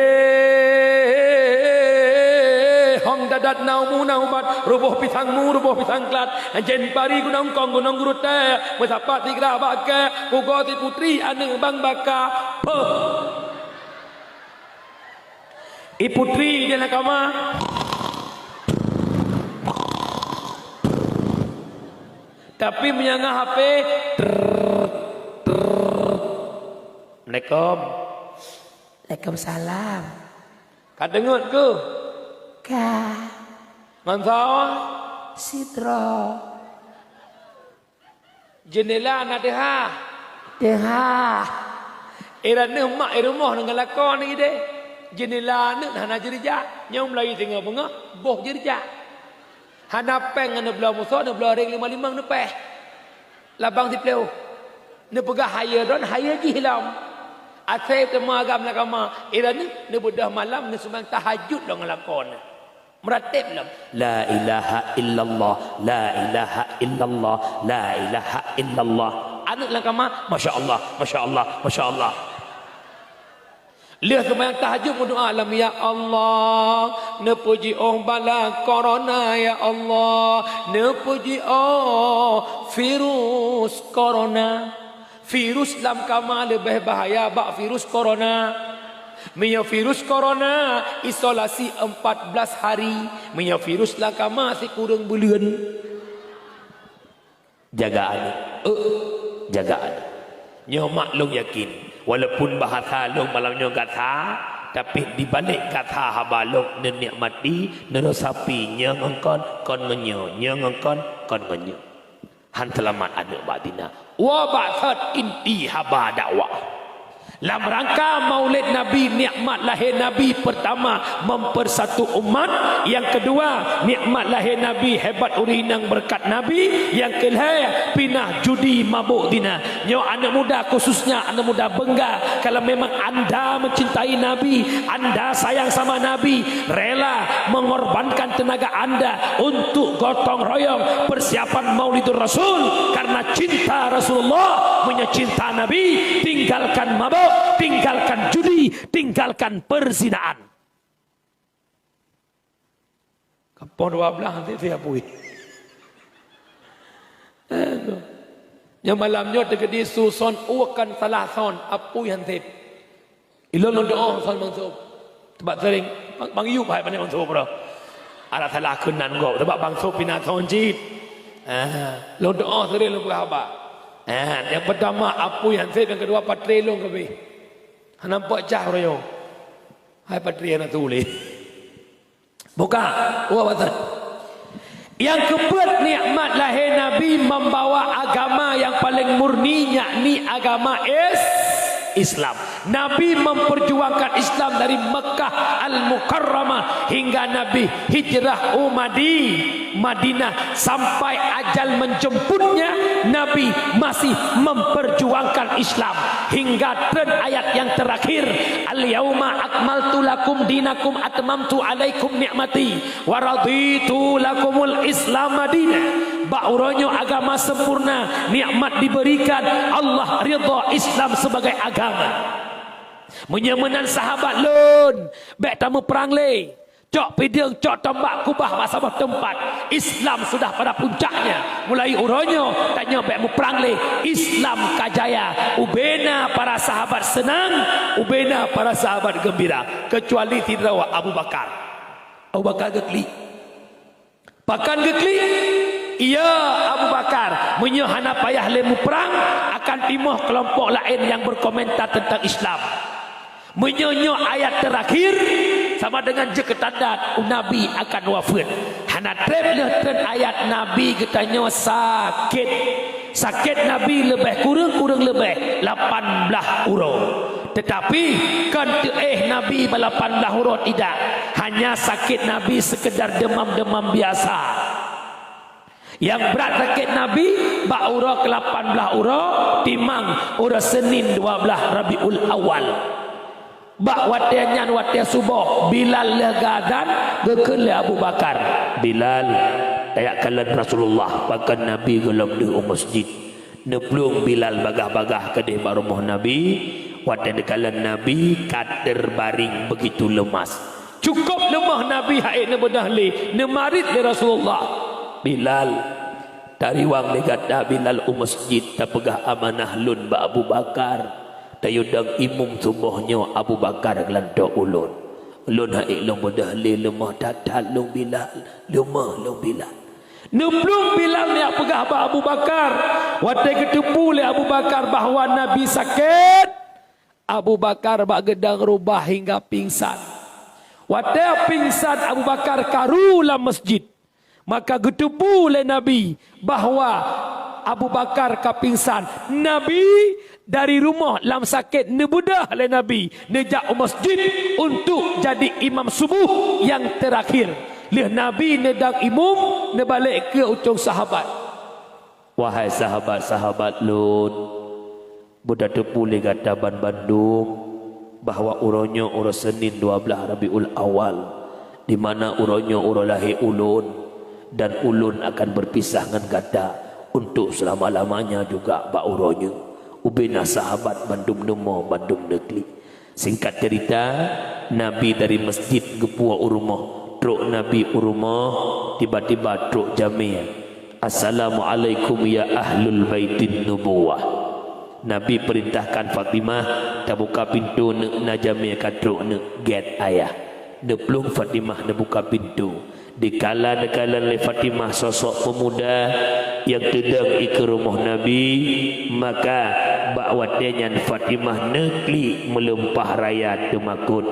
hong dadat na umu na ubat, ruboh pisangmu, ruboh pisang klat, anjen pari gunong kong, gunong gurutée, meusapat sigra bak kée, pugoe si putri aneuk bang baka. Peuh! I putri di lam kama. Tapi meunyo ngon H P, trrrr, trrrr. Assalamualaikum. Waalaikumsalam. Ka deungon keuh? Ka. Ngon soe? Sidroe. Jeundela na teuhah? Teuhah. Eh, droeneuh mak i rumoh deungon lakoe neuh ideh. Jeundela neuh hana jeurijak. Nyoe meulayeue singoh beungoh, boh jeurijak. Hana péng ngon neubloe musoh, neubloe réng limong-limong neupéh. Labang siplôh. Neupeugah hayeue droen, hayeue jih lom. Asai teuma agam lam kama, i droeneuh neubeudôh malam neuseumayang tahajud lom ngon lakoe neuh. Meuratéb lom. La ilaha illallah, la ilaha illallah, la ilaha illallah. Aneuk lam kama, masya Allah, masya Allah, masya Allah. Lheueh seumayang tahajud meudoa lom, "Ya Allah, neupeujiôh bala korona, ya Allah, neupeujiôh virus korona." Virus lam kama leubeh bahaya bak virus korona. Meunyoe virus korona, isolasi empat belas hari. Meunyoe virus lam kama, sikureueng buleuen. Jaga aneuk. Eh, jaga aneuk. Nyoe mak lôn yakin, walaupun bahasa lôn malam nyoe gata, tapi di balik gata haba lôn neunikmati, neuresapi nyoe ngon kon, kon ngon nyoe, nyoe ngon kon, kon ngon nyoe. Han seulamat aneuk bak zina. Woe bak thot inti haba dakwah. Lam rangka Maulid Nabi, nikmat lahé Nabi, pertama, mempersatu umat. Yang kedua, nikmat lahé Nabi, hebat ureueng inong beureukat Nabi. Yang kelhée, pinah judi, mabôk, zina. Nyoe aneuk muda, khususnya aneuk muda Bengga, kalau memang anda mencintai Nabi, anda sayang sama Nabi, rela mengorbankan tenaga anda untuk gotong royong persiapan Maulidur Rasul karena cinta Rasulullah. Meunyoe cinta Nabi, tinggalkan mabôk, tinggalkan judi, tinggalkan perzinaan. Ka poh dua blaih han sép apui. Aduh. Nyang malam nyoe teukeudi su son ueh kon salah son, apui han sép. Ilôn lôn doa son Bang Sop. Teubak sering, Bang, Bang Yup hai pané Bang Sop bro. Ada salah keunan gob, teubak Bang Sop pina son cit. Ah, lôn doa sering lôn peugah haba. Ah, nyang pertama apui han sép, nyang keudua patre lôn keubeh. Hana nampak cah uroe nyoe. Hai patre hana tuléh. Buka, dua basa. Nyang keupeuet, nikmat lahé Nabi membawa agama yang paling murni, yakni agama is-, Islam. Nabi memperjuangkan Islam dari Mekah Al-Mukarramah hingga Nabi hijrah u Madi-, Madinah. Sampai ajal menjemputnya, Nabi masih memperjuangkan Islam hingga treun ayat yang terakhir, "Al-yauma akmaltu lakum dinakum atmamtu alaikum ni'mati wa raditu lakumul Islam madina." Bak uroe nyoe agama sempurna, nikmat diberikan, Allah ridha Islam sebagai agama. Meunyoe meunan sahabat lôn, bék tameuprang lé. Cok pideueng, cok tombak, kubah bak saboh teumpat. Islam sudah pada puncaknya. Mulai uroe nyoe, tanyoe bék muprang lé. Islam ka jaya. Ubena para sahabat seunang, ubena para sahabat geumbira. Kecuali sidroe Abu Bakar. Abu Bakar geuklik. Pakon geuklik? "Ya Abu Bakar, meunyoe hana payah lé muprang, akan timoh keulompok laén nyang beukomentar teuntang Islam. Meunyoe nyoe ayat teurakhir, sama deungon jeuet keu tanda Nabi akan wafeuet." Hana treb lheueh treun ayat, Nabi geutanyoe sakét. Sakét Nabi leubeh kureueng, kureueng leubeh lapan blaih uroe. Teutapi, kon teuéh Nabi bak lapan blaih uroe, tidak. Hanya sakét Nabi seukeudar deumam-deumam biasa. Nyang brat sakét Nabi bak uroe keulapan blaih uroe, timang uroe Senin dua blaih Rabiul Awal. Bak watée nyan, watée suboh, Bilal lheueh geuazan, geukheun lé Abu Bakar, "Bilal, tajak kalon Rasulullah, pakon Nabi gohlom deuh u masjid." Neuplueng Bilal bagaih-bagaih keudeh bak rumoh Nabi. Watée neukalon Nabi, ka teubaring beugitu leumas. Cukôp leumoh Nabi han ék neubeudôh lé, neumarit lé Rasulullah. "Bilal, tariwang lé gata Bilal u masjid, tapeugah amanah lôn bak Abu Bakar. Tayue dong imum suboh nyoe Abu Bakar geulantoe ulôn. Lôn han ék lôn beudôh lé, leumoh that-that lôn Bilal, leumoh lôn Bilal." Neuplueng Bilal neujak peugah bak Abu Bakar. Watée geuteupeue lé Abu Bakar bahwa Nabi sakét, Abu Bakar bak geudong rubah hingga pingsan. Watée pingsan Abu Bakar karu lam masjid, maka geuteupeue lé Nabi bahwa Abu Bakar ka pingsan. Nabi dari rumoh lam sakét neubeudôh lé Nabi, neujak u masjid untuk jadi imam suboh nyang teurakhir. Lheueh Nabi neudong imum, neubalek keu ucong sahabat, "Wahai sahabat-sahabat lôn, beutateupeue lé gata banmandum bahwa uroe nyoe uroe Senin dua blaih Rabiul Awal, di mana uroe nyoe uroe lahé ulôn, dan ulôn akan beupisah ngon gata untuk seulama-lamanya juga bak uroe nyoe." Ubena sahabat bandum neumoe, bandum neuklik. Singkat cerita, Nabi dari masjid geupuwoe u rumoh. Trok Nabi u rumoh, tiba-tiba trok jamé, "Assalamualaikum ya ahlul baitin nubuwah." Nabi perintahkan Fatimah, "Tabuka pintoe neuk, na jamé ka trok neuk, gét ayah." Neuplueng Fatimah neubuka pintoe. Dikala neukalon lé Fatimah sosok peumuda nyang teudong ikeue rumoh Nabi, maka bak watée nyan Fatimah neuklik meulumpah raya teumakot.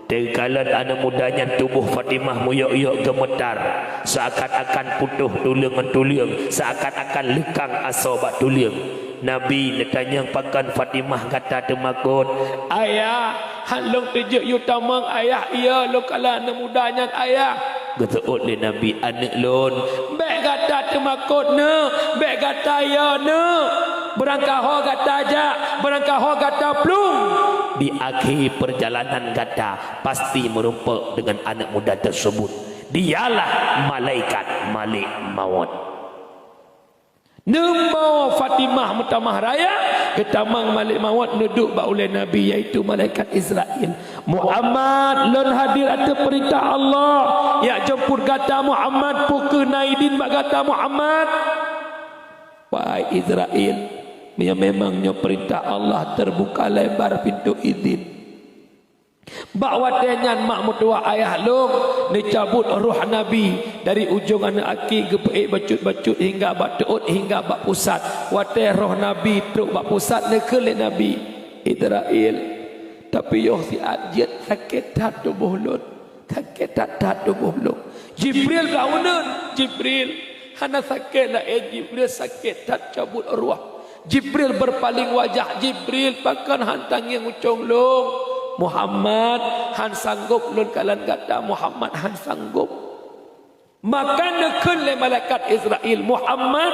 Teukalon aneuëk muda nyan, tuboh Fatimah meuyok-yok geumeutar, seuakan-akan putôh tuleueng ngon tuleueng, seuakan-akan leukang asoe bak tuleueng. Nabi neutanyong, "Pakon Fatimah gata teumakot?" "Ayah, han lôn teujeuet yue tamong, Ayah, iya lôn kalon aneuëk muda nyan, Ayah." Geuseuôt lé Nabi, "Aneuëk lôn, bék gata teumakot neuk, bék gata yo neuk. Beurangkaho gata jak, beurangkaho gata plueng. Di akhé peurjalanan gata pasti meurumpok deungon aneuëk muda teuseubut. Dialah malaikat Malek Mawöt." Neumoe Fatimah meutamah raya, geutamong Malek Mawöt neuduek bak ulée Nabi, yaitu malaikat Israel. "Muhammad, lôn hadir ateueh peurintah Allah. Jak jemput gata, Muhammad, peu kheueh na idin bak gata, Muhammad?" "Wahai Israel, ya memang nyoe peurintah Allah, teubuka lebar pintoe idin." Bak watée nyan mak meutuwah ayah lôn neucabut roh Nabi dari ujong aneuëk aki, geupeuék bacut-bacut hingga bak teuôt, hingga bak pusat. Watée roh Nabi trok bak pusat, neukheun lé Nabi, "Israel, tapiôh siat jeuet, sakét that tuboh lôn, sakét that-that tuboh lôn." "Jibril ka uneun, Jibril, hana sakét laén, Jibril, sakét that cabut roh." Jibril beurpaléng wajah, "Jibril, pakon han tangieng ucong lôn?" "Muhammad, han sanggôp lôn kalon gata, Muhammad, han sanggôp." Maka neukheun lé malaikat Israel, "Muhammad,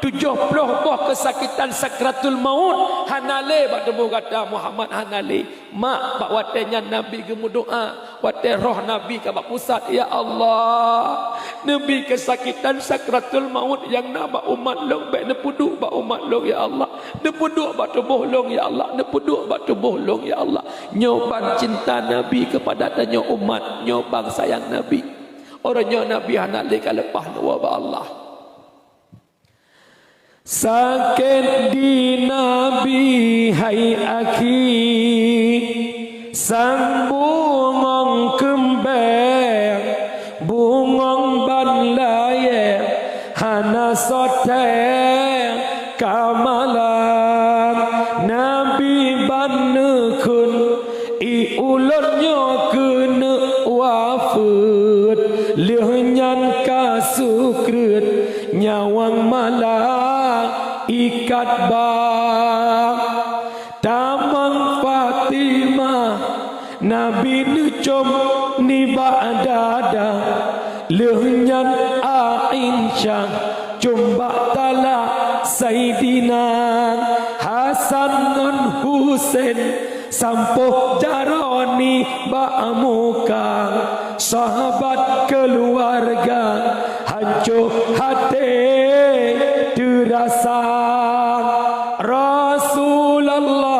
tujoh ploh boh keusakitan sakratul maut hana lé bak tuboh gata, Muhammad, hana lé." Mak, bak watée nyan Nabi geumeudoá, watée roh Nabi ka bak pusat, "Ya Allah, neubi keusakitan sakratul maut nyang na bak umat lôn, bék neupeuduek bak umat lôn, ya Allah. Neupeuduek bak tuboh lôn, ya Allah. Neupeuduek bak tuboh lôn, ya Allah." Nyoe ban cinta Nabi keupada tanyoe umat, nyoe ban sayang Nabi. Uroe nyoe Nabi hana lé ka leupah neuwoe bak Allah. Sakét di Nabi hai akhi, sang bungöng keumbeng, bungöng ban layée hana soe tém ka malam. Nabi ban neukheun, "Ié ulôn nyoe keuneuk wafeuet, lheueh nyan ka sukreut nyawöng malaikat ba." Tamong Fatimah, Nabi neucöm nibak dada. Lheueh nyan Aisyah cumbak talak Saidina Hasan ngon Husen, sampôh jaroe nibak muka. Sahabat keuluwarga hanco até teurasa, Rasulullah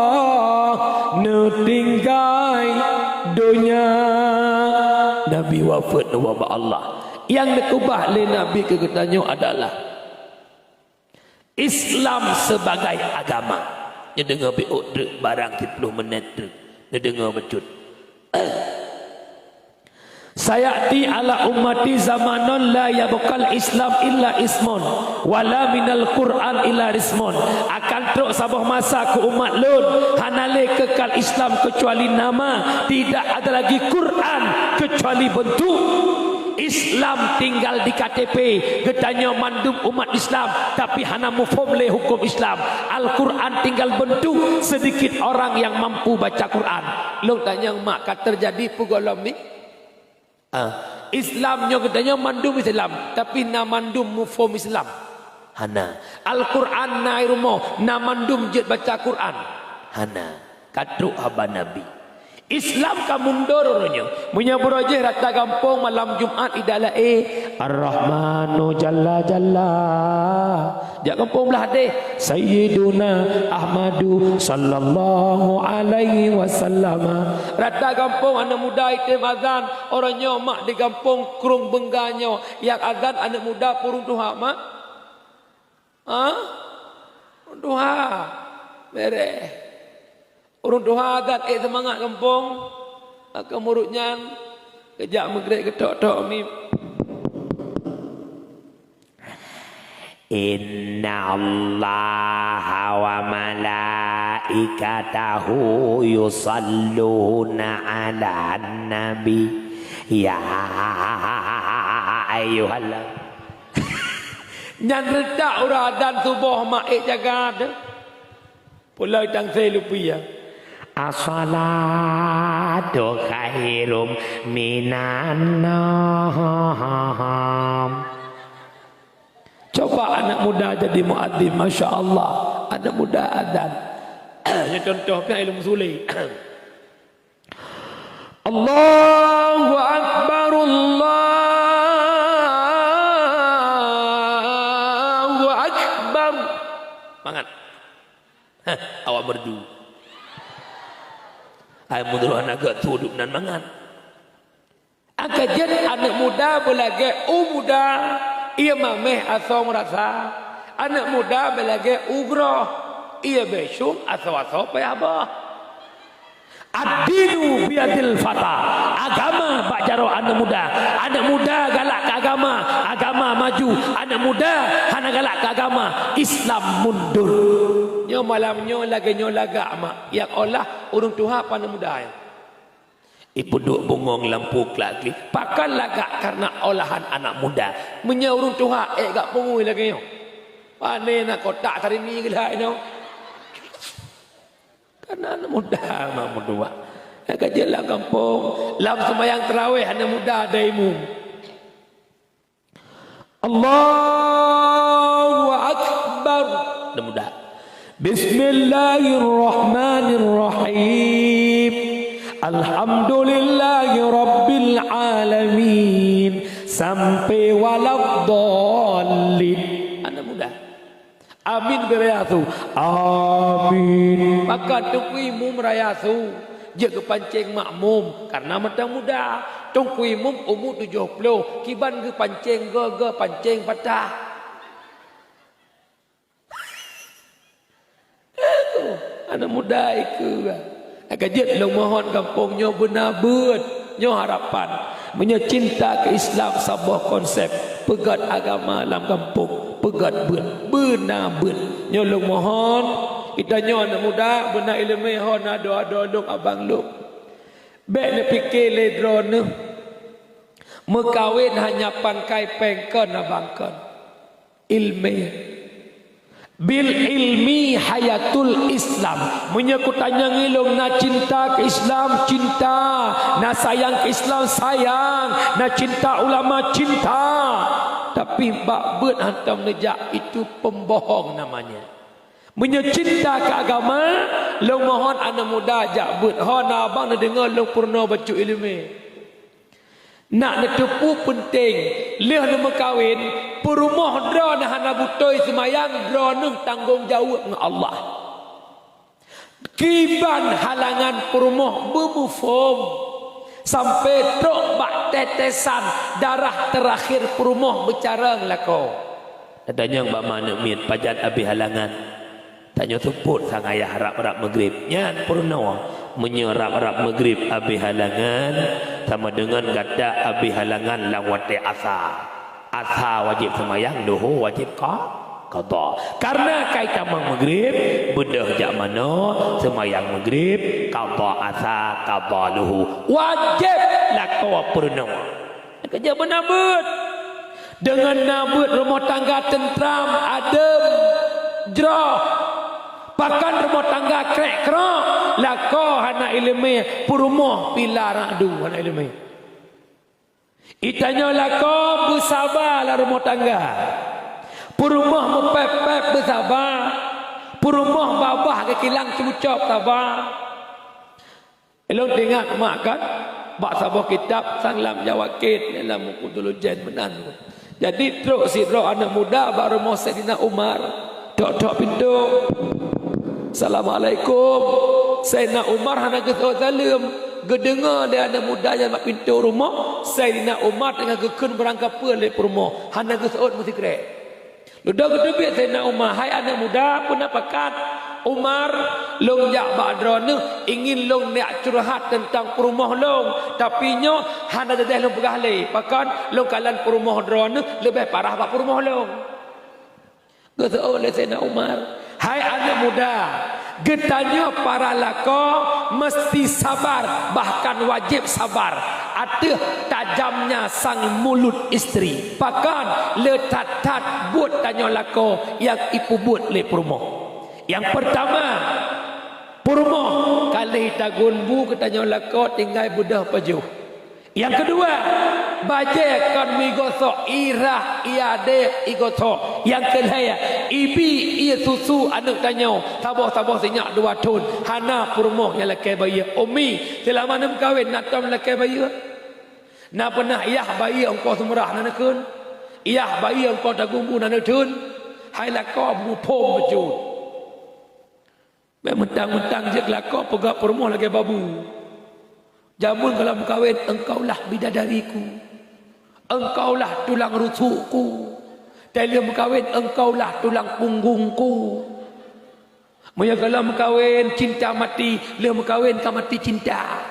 neutinggai donya. Nabi wafeuet neuwoe bak Allah. Nyang neukeubah lé Nabi keu geutanyoe adalah Islam sebagai agama. Neudeungoe beuôt treuk, barang siplôh menit treuk. Neudeungoe bacut. Sayati ala ummati zamanun la yabqal Islam illa ismun, wala minal Qur'an illa rismun. Akan trok saboh masa keu umat lôn, hana lé keukal Islam keucuali nama, tidak ada lagi Qur'an keucuali beuntuk. Islam tinggal di K T P, geutanyoe mandum umat Islam, tapi hana muphom lé huköm Islam. Al-Qur'an tinggal beuntuk, seudikit orang nyang mampu baca Qur'an. Lôn tanyong mak, ka teujadi peue gohlom ni? Ah, Islam nyoe geutanyoe mandum Islam, tapi na mandum muphom Islam? Hana. Al-Qur'an na i rumoh, na mandum jeuet baca Qur'an? Hana. Ka trok haba Nabi. Islam ka mundur uroe nyoe. Meunyoe buroe jih rata gampông malam Jumat idalai, Ar-Rahmanu Jalla Jalla. Jak gampông blah deh, Sayyiduna Ahmadu sallallahu alaihi wasallam. Rata gampông aneuk muda item azan, uroe nyoe mak di gampông Krueng Beungga nyoe, nyang azan aneuk muda peue ureueng tuha, mak? Ha? Ureueng tuha. Bereh. Ureueng tuha azan ék seumangat gampông. Ka murit nyan geujak meugrek geutok-tok mi. Inna Allaha wa malaikatahu yusalluna 'alan nabi. Ya ayyuhal Nyan reutak uroe azan suboh mak ék jaga teuh. Pulai tang se lupi ya. As-salatu khairum minan naum. Coba anak muda jadi muadzin, masya Allah. Anak muda azan. Nyoe contoh pih ilmu sule. Allahu Akbar, Allahu Akbar. Mangat. Heh, awak merdu. Ai mundur anak geuh tu duek nan mangat. Angka jeuet aneuk muda beulagée u muda, ie mameh asoe meurasa. Aneuk muda beulagée u groh, ie beusyueng asoe-asoe payah boh. Ad-dinu biyadil fata. Agama bak jaroe aneuk muda. Aneuk muda galak keu agama, agama maju. Aneuk muda hana galak keu agama, Islam mundur. Nyoe malam nyoe lagée nyoe lagak mak, nyang olah ureuëng tuha pih aneuk muda nyan. Ipeuduek bungong lam puklak gleh, pakon lagak kareuna olahan aneuk muda. Meunyoe ureuëng tuha ék gak pungui lagée nyoe, pane na kotak tarimi geulai nyoe. Kan aneuk muda mak meutuwah. Nyang ka jeuet lam gampông, lam seumayang tarawih aneuk muda daimu. Allahu Akbar. Aneuk muda. Bismillahirrahmanirrahim. Alhamdulillahi rabbil alamin. Sampai waladdallin. Aneuk muda. Amin beuraya su. Amin. Maka Teungku Imum raya su jeuet geupancéng makmum kareuna mantong muda. Teungku Imum umu tujoh ploh, kiban geupancéng goe-goe pancéng patah. Aneuk muda ikeue. Ka jeuet lôn mohon gampông nyoe beuna beuet, nyoe harapan. Meunyoe cinta keu Islam saboh konsep, peugét agama lam gampông, peugét beuet, beuna beuet. Nyoe lôn mohon, geutanyoe aneuk muda, beuna iéleumé ho na adoe-adoe lôn, abang lôn. Bék neupike lé droeneuh, meukawen hana pangkai péng kon abang kon. Iéleumé. Bil ilmi hayatul Islam. Meunyoe kutanyong ilôn na cinta keu Islam, cinta, na sayang keu Islam, sayang, na cinta ulama, cinta. Tapi bak beuet hantom neujak, itu pembohong namanya. Meunyoe cinta keu agama, lôn mohon aneuk muda jak beuet. Ho na abang neudeungoe lôn peurunoe bacut iéleumé. Nak neuteupeue peunteng, lheueh neumeukawen, peurumoh droeneuh hana beutôi seumayang, droeneuh tanggong jaweueb ngon Allah. Kiban halangan peurumoh beumuphom, sampoe trok bak tetesan darah teurakhir peurumoh beucarông lakoe. Tatanyong bak ma aneuk miet, pajan abéh halangan? Tanyoe seupôt sang ayah rab-rab meugrib. Nyan peurunoe. Meunyoe rab-rab meugrib abéh halangan, sama deungon gata abéh halangan lam watée asa. Asa wajéb seumayang, luho wajéb qa-, qadha. Kareuna ka itamong meugrib, beudôh jak manoe, seumayang meugrib, qadha asa, qadha luho. Wajéb lakoe peurunoe. Keujeuet beuna beuet. Deungon na beuet rumoh tangga teuntram, adeuem, jroh. Pakon rumoh tangga krek-krok, lakoe hana iéleumé, peurumoh pila radu hana iéleumé. Itanyoe lakoe beusaba lam rumoh tangga. Peurumoh meupéb-péb beusaba. Peurumoh babah geukilang cucok saba. Ilôn teuingat mak kan, bak saboh kitab sang lam Jawa Kit, lam buku Dulujen meunan. Jadi, trok sidroe aneuk muda bak rumoh Saidina Umar, tok-tok pintoe. "Assalamualaikum." Saidina Umar hana geuseuôt saleuem. Geudeungoe lé aneuk muda nyan bak pintoe rumoh, Saidina Umar teungoh geukheun beurangkapeue lé peurumoh, hana geuseuôt meusikrek. Leuda geuteubiet Saidina Umar, "Hai aneuk muda, peue na pakat?" "Umar, lôn jak bak droeneuh, ingin lôn neujak curhat teuntang peurumoh lôn, tapi nyoe hana teudeh lôn peugah lé. Pakon, lôn kalon peurumoh droeneuh leubeh parah bak peurumoh lôn." Geuseuôt lé Saidina Umar, "Hai aneuk muda, geutanyoe para lakoe meuseuti sabar, bahkan wajéb sabar ateueh tajamnya sang mulut istri. Pakon, le that-that buet tanyoe lakoe nyang ipeubuet lé peurumoh. Nyang peurtama, peurumoh ka lheueh tagun bu keu tanyoe lakoe tinggai beudôh pajoh. Nyang keudua, bajée kon meuigosoe, irah iadée igosoe. Nyang keulhée, ibi ié susu aneuk tanyoe, saboh-saboh sinyak dua thon, hana peurumoh nyang lakée bayeue." Umi, seulama neumeukawen na tom lakée bayeue? Na peunah yah bayeue eungkôt seumeurah na neukheun? Yah bayeue eungkôt tagun bu na neutheun? Hai lakoe beumuphom bacut. Bék mentang-mentang jeuet lakoe peugah peurumoh lagée babu. Jameun gohlom meukawen, "Engkaulah bidadariku. Engkaulah tulang rusukku." Tapi lheueh meukawen, "Engkaulah tulang punggungku." Meunyoe gohlom meukawen cinta mati, lheueh meukawen ka mati cinta.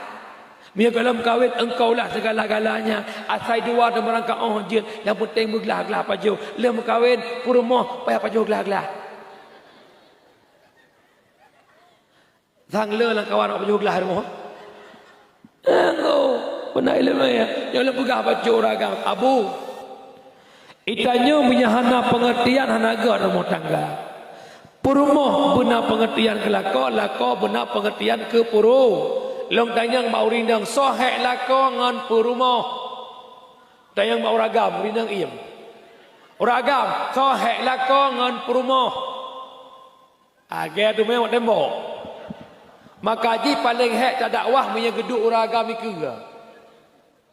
Meunyoe gohlom meukawen, "Engkaulah segala-galanya." Asai dua dan barangkaoh jeuet, nyang penting beuglah-glah pajoh. Lheueh meukawen, peurumoh payah pajoh glah-glah. Sang le lam kawan awak pajoh glah rumoh. Enggak, pernah ileumé ya. Nyang lôn peugah bacut ureueng agam, "Abu, itanyoe meunyoe hana pengertian hana gét rumoh tangga. Peurumoh beuna pengertian keu lakoe, lakoe beuna pengertian keu peurumoh." Lôn tanyong bak ureueng inong, soe hék lakoe ngon peurumoh? Tanyong bak ureueng agam, ureueng inong iem. Ureueng agam, soe hék lakoe ngon peurumoh? Agée teumé ngon tembok. Maka jih paleng hék tadakwah meunyoe geuduek ureueng agam ikeue.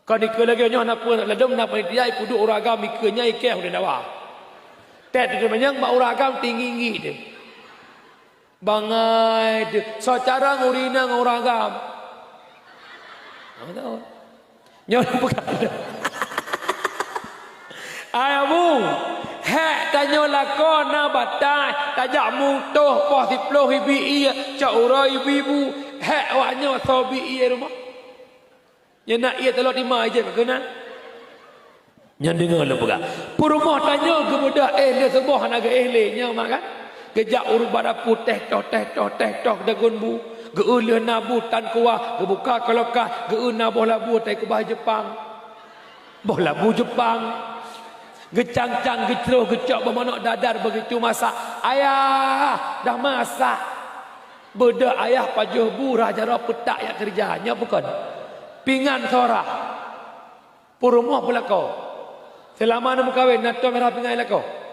Kon ikeue lagée nyoe na peue ladom na panitia ipeuduek ureueng agam ikeue nyan ikée udeb dakwah. Tet teumanyong bak ureueng agam tinggi-tinggi teuh. Bangai teuh, soe cara ureueng inong ngon ureueng agam. Nyoe peugah. Ai abu, hék tanyoe lakoe na bataih, tajak mutoh poh siplôh ibi ié, cok uroe ibi bu, hék awaknyoe soe bi ié rumoh. Nyoe na ié taloh tima ijép keunan. Nyan deungoe lôn peugah. Peurumoh tanyoe geubeudôh éh lé suboh hana geuéh lé, nyoe mak kan? Geujak u ruba dapu teh toh, teh toh, teh toh dagon bu. Geu-eu lheueh na bu tan kuah, geubuka kaloka, geu-eu na boh labu tai kubah Jeupang. Boh labu Jeupang. Geucang-cang, geucroh, geucok bak manok dadar begitu masak. "Ayah, dah masak." Beudôh ayah pajoh bu rhah jaroe peutak jak keureuja. Nyoe peukon? Pingan soe rhah. Peurumoh peulakoe. Seulama neumeukawen, na tom rhah pingan lakoe?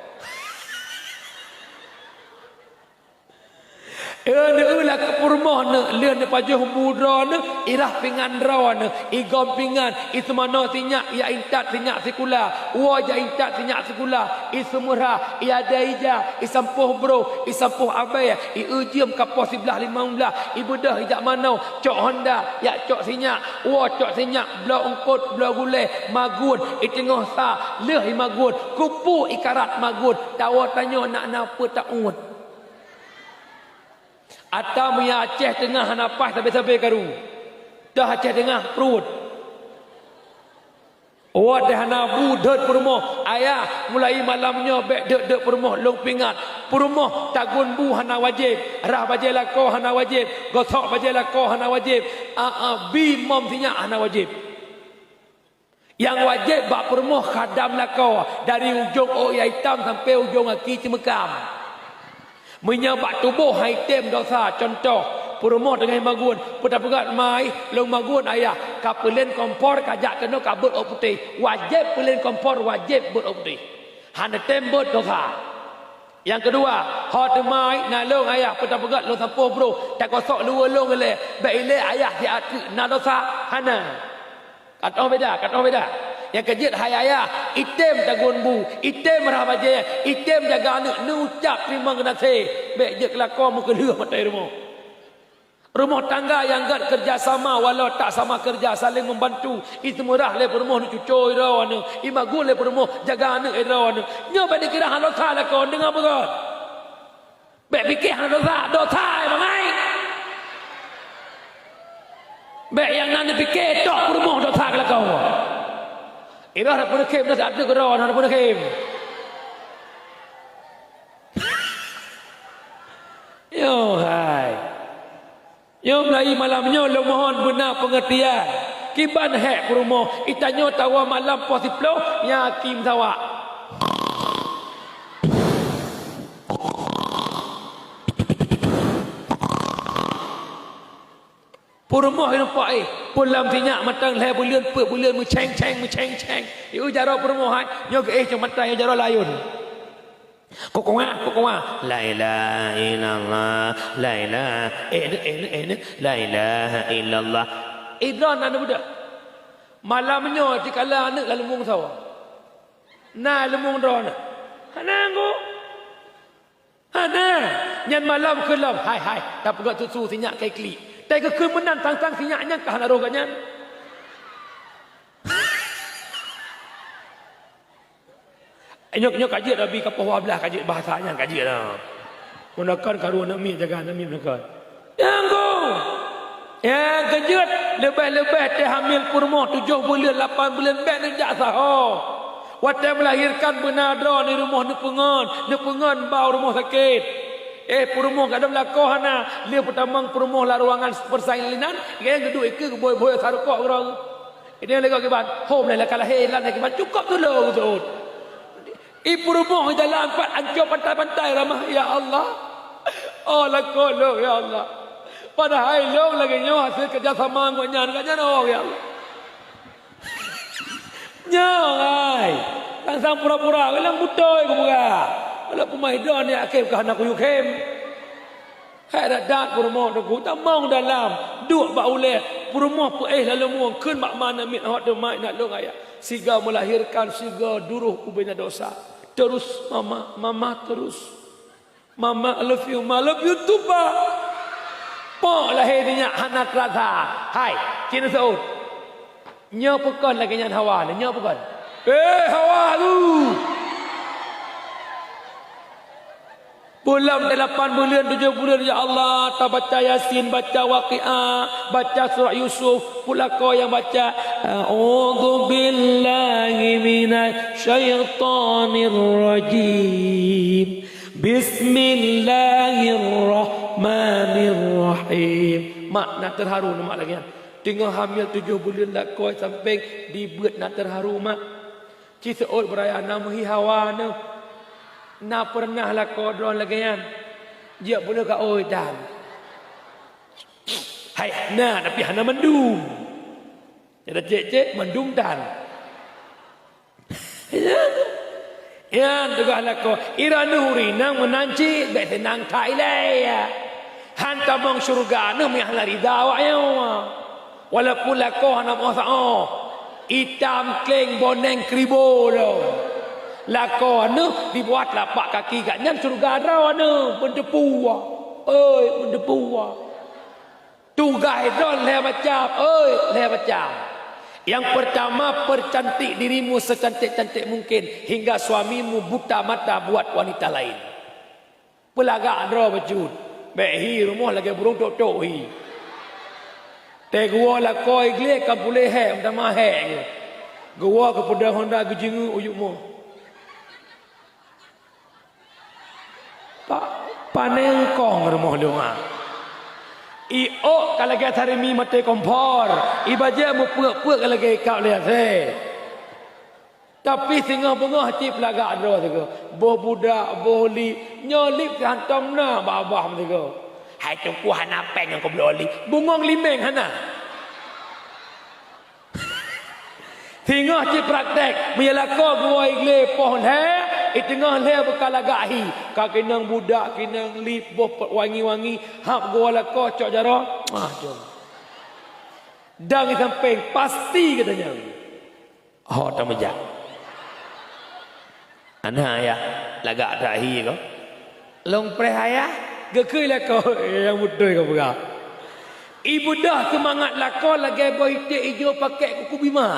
Eh, neueu lah keu peurumoh neuh, lheueh neupajoh bu droeneuh, irhah pingan droeneuh, igom pingan, iseumanoe sinyak, jak intat sinyak sikula, woe jak intat sinyak sikula, iseumeuhra, iadai ija, isampôh broh, isampôh abée, ieu jeuem ka poh siblaih limong blaih, ibeudôh ijak manoe, cok honda, jak cok sinyak, woe cok sinyak, bloe eungkôt, bloe gulée, magun, iteungoh sa, lheueh imagun, keupeue ikarat magun, tawoe tanyoe nak na peue tauet. Ata meunyo Aceh Teungoh hana paih sabe-sabe karu. Toh Aceh Teungoh pruet. Watée hana bu deuet peurumoh, ayah, mulai malam nyoe bék deuet-deuet peurumoh lôn peuingat. Peurumoh tagun bu hana wajéb, rhah bajée lakoe hana wajéb, gosok bajée lakoe hana wajéb, a, a, bi mom sinyak hana wajéb. Nyang wajéb bak peurumoh khadam lakoe, dari ujong ôk nyang itam sampoe ujong gaki ceumeukam. Meunyoe bak tuboh han item dosa, cuntoh, peurumoh teungoh magun, peue tapeugah, "Mai, lôn magun, Ayah, ka peulén kompor, ka jak keunoe ka beuet ôk putéh." Wajéb peulén kompor, wajéb beuet ôk putéh. Hana tem beuet, dosa. Nyang keudua, ho teuma na lôn, Ayah, peue tapeugah, lôn sampôh broh, tagosok luweue lôn ilée, bék ilée Ayah siat treuk, na dosa? Hana. Ka toh beda, ka toh beda. Nyang keujeuet hai ayah, item tagun bu, item rhah bajée, item jaga aneuëk, neuucap teurimong geunaséh. Bék jeuet keu lakoe meukeulheueh mantong rumoh. Rumoh tangga nyang gét keureuja sama, walau tak sama keureuja, saléng meubantu. Iseumurah lé peurumoh neucucoe droe aneuëk, imagun lé peurumoh jaga aneuëk droe aneuëk. Nyoe bék dikira hana dosa lakoe, deungoe beugét. Bék pike hana dosa, dosa, eh, bangai. Bék nyang na neupike tok peurumoh dosa keu lakoe. Iroh na peuneukhem, na ateueh keudroe na peuneukhem. Yo hai. Nyoe mulai malam nyoe lôn mohon beuna peungeurtian. Kiban hék peurumoh, itanyoe tawoe malam poh siploh, nyan akim sawak. Peurumoh inong paih, peulam sinyak mantong lhée buleuen, peuet buleuen meucéng-céng, meucéng-céng. Yue jaroe peurumoh hai, nyoe geuéh cong mantong, nyoe jaroe layôn. Kukuah, kukuah. La ilaha illallah, la ilaha, eh, eh, eh, la ilaha illallah. Eh, droe na neubeudôh. Malam nyoe dikala aneuëk lam leumong sawa. Na leumong droe na. Hana nggu. Hana. Nyan malam keulam. Hai, hai. Tapeugah susu sinyak kai klik. Tai geukheun meunan sang-sang sinyak nyan ka hana roh gobnyan. Nyoe, nyoe ka jeuet Abi, ka poh dua belas ka jeuet bahasa nyan ka jeuet dah. Meunoe kan karu aneuk miet jaga aneuk miet meunoe kan. Nyang go! Nyang keujeuet leubeh-leubeh teuhamil peurumoh tujoh buleuen, lapan buleuen bék neujak saho. Watée meulahirkan beuna droe di rumoh neupeungon, neupeungon bak rumoh sakét. Eh, peurumoh gadam lakoe hana, lheueh peutamong peurumoh lam ruangan persalinan, gaya geuduek ikeue geubôi-bôi sarukok keudroe. Ini lagak kiban, hom lé laka lahé lan kiban cukop tulông seuôt. Ibu rumoh jalan pat ancô pantai-pantai ramah, ya Allah. Oh, lakoe lôn, ya Allah. Padahai lôn lagée nyoe hasil kerja sama ngon nyan, ngon nyan, oh, ya Allah. Nyoe ai. Sang-sang pura-pura, ulang butôi kupeugah. Walaupun mah idon ya akhé ka hana kuyue khem. Hai radat peurumoh teungku, tamong dalam, duek bak ulée, peurumoh peuéh lam leumueng, kheun bak ma namiet hot teuma inak lôn ayah. Siga melahirkan, siga duroh ubena dosa. Terus mama, mama terus. Mama, I love you, ma, I love you too, pa. Pok lahé nyak hana terasa. Hai, cina seuôt. Nyoe peukon lagée nyan Hawa, nyoe peukon. Eh, Hawa tu! Bulan delapan buleuen, tujoh buleuen, ya Allah, tabaca Yasin, baca Waqiah, baca surah Yusuf, pulakoe nyang baca, "A'udzu billahi minasy syaithanir rajim. Bismillahirrahmanirrahim." Mak na teuharu, mak lagée nyan. Teungoh hamil tujoh buleuen lakoe sampéng dibeuet na teuharu, mak. Ci seuôt beuraya na meuhi hawa neuh. Na peureunah lakoe droe lagée nyan. Jeuet beuleueh ka ôi tan. Hai, na tapi hana mandum. Nyang cék-cék mandum tan. Nyan tugaih lakoe. Droeneuh ureueng inong meunan cit, bék seunang that ilée. Han tamong syeuruga neuh meuhana rida awaknyoe. Walaupun lakoe hana meuoh saoh, itam kleng boneng kribo lom. Lakoe neuh di bawah telapak kaki gobnyan syeuruga droeneuh, meudeupue. Oi, meudeupue. Tugaih droe lhée macam, oi, lhée macam. Yang pertama, percantik dirimu secantik-cantik mungkin hingga suamimu buta mata buat wanita lain. Peulagak droe bacut, bék hi rumoh lagée burông tok-tok hi. Teuh geuwoe lakoe gleh ka puléh hék, meutamah hék geuh. Geuwoe keu peudeueng honda geujeungeuk u yup moh. Pa-, pané eungkong rumoh lôn, ha. Iôk ka lagée sarimi maté kompor, ibajée meupeuk-peuk ka lagée ikab lé asée. Tapi singoh beungoh cit peulagak droe sigoe. Boh budak, boh lip, nyoe lip hantom na babah meusigoe. Hai teungku hana péng nyang kubloe lip. Bungong limeng hana. Singoh cit praktek, meulakoe geuwoe gleh poh lhée, i teungoh lhée beukalagak hi. Ka keunong budak, keunong lip, boh wangi-wangi, hab geuwoe lakoe cok jaroe, mah jom. Dang di sampéng, pasti gata nyang ho tameujak. Ana ayah lagak that hi ko. Lôn preh ayah, geukheun lakoe nyang beutôi ka peugah. Ibeudôh seumangat lakoe lagée boh iték ijo pakék kuku bima.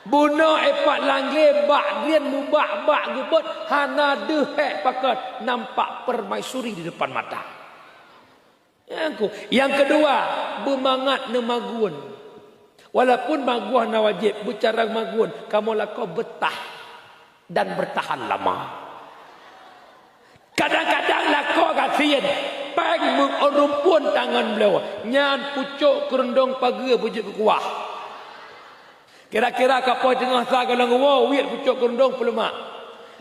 Bunoe ipat lam gleh bak drien mubak-bak geubeuet hana deuh hék pakat nampak permaisuri di depan mata. Nyang ku-, nyang keudua, beumangat neumagun. Walaupun magun na wajéb, beucara magun kamoe lakoe beutah dan beutahan lama. Kadang-kadang lakoe gasien, péng meurumpun tangan bloe, nyan pucok keureuntong pageue beujeuet keu kuah. Kira-kira ka poh teungoh sa gohlom woe, wiet pucok keureuntong peuleumak.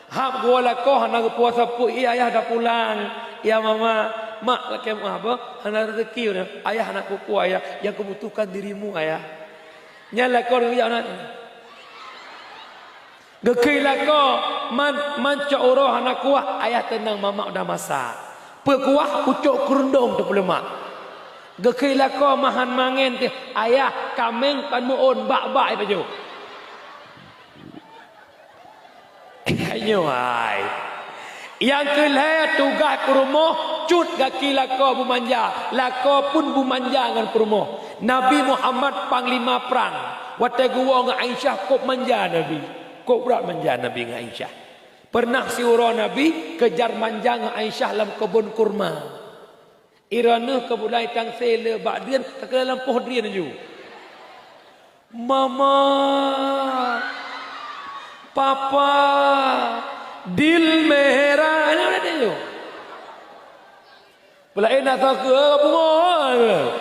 Hab geuwoe lakoe hana geupuasa peuet, "Ih, ayah dah pulang." "Ya, mama." "Mak, lakée meu'ah beuh, hana rezeki." "Ayah hana kukuah, ayah. Yang kubutuhkan dirimu, ayah." Nyan lakoe geujak na. Geukheun lakoe, "Man, man cok uroe hana kuah, ayah teunang, mama udah masak." Peukuah pucok keureuntong teupeuleumak. Geukheun lakoe mahan mangen teuh, "Ayah, kaméng pan meu'ôn bak-bak ipajoh." Nyoe hai. Nyang keu lhée tugaih peurumoh, cut gaki lakoe beumanja, lakoe pun beumanja ngon peurumoh. Nabi Muhammad panglima prang, watée geuwoe ngon Aisyah kôb manja Nabi. Kôb brat manja Nabi ngon Aisyah. Peureunah siuroe Nabi keujar manja ngon Aisyah lam keubon kurma. Droeneuh ka bulai tangse le bak drien, ka keuneuk lampôh drien laju. "Mama, Papa, Dil Mehera," nyan udah teuh. Peulaén asa keu, eh, bungoh.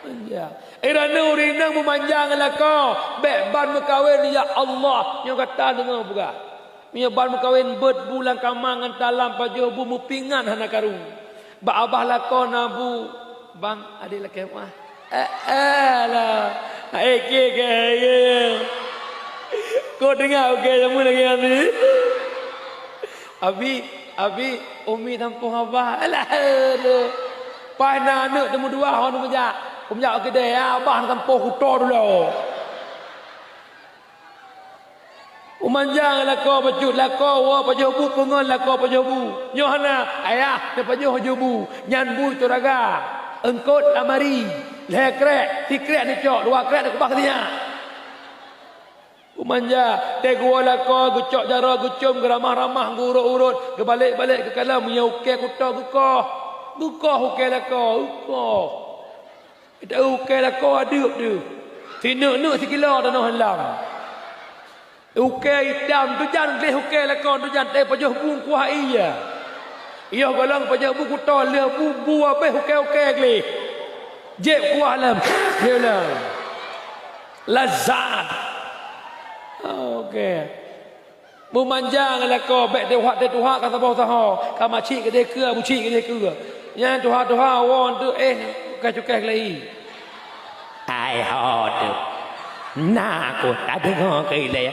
Manja. Droeneuh ureueng inong beumanja ngon lakoe, bék ban meukawen, ya Allah, nyoe gata deungoe peugah. Meunyoe ban meukawen beuet bu lam kama ngon talam pajoh bu meupingan hana karu. Bak babah lakoe na bu, "Bang, adék lakée meu'ah." "Eh, eh, lah. Hai, keu, keu, keu. Kau deungoe, keu, nyang meunan lagée nyan." "Abi, abi, umi tampôh abah." "Alah, aduh. Paih na aneuëk teumeudua ho teumeujak. Kumeujak u keudè, abah na tampôh kuto dulu." Beumanja ngon lakoe bacut, lakoe woe pajoh bu peungon lakoe pajoh bu. Nyoe hana, ayah, neupajoh ju bu. Nyan bu turaga. Eungkôt lamari. Lhée krék, sikrék neucok, dua krék neukeubah keu sinyak. Beumanja, teuh geuwoe lakoe, geucok jaroe, geucom, geuramah-ramah, geuurot-urot, geubalek-balek keu kalon, meunyoe ukée kuto geukoh. Geukoh ukée lakoe, geukoh. Ita ukée lakoe adeueb deuh. Sineuk-neuk sikilo tanoh lam. Ukée itam tujan gleh ukée lakoe tujan teuh pajoh bu kuah ie. Yoh gohlom pajoh bu kuto lheueh bu, bu abéh ukée-ukée gleh. Jép kuah lam. Jép lam. Lazat. Oke. Meumanja ngon lakoe, bèk deuh hak deuh tuha ka saboh saho, ka macik keudeh keue, bucik keudeh keue. Nyan tuha-tuha woe teuk, eh, cukéh-cukéh lagi. Hai ho teuk. Na ku tadeungoe keu ilèe.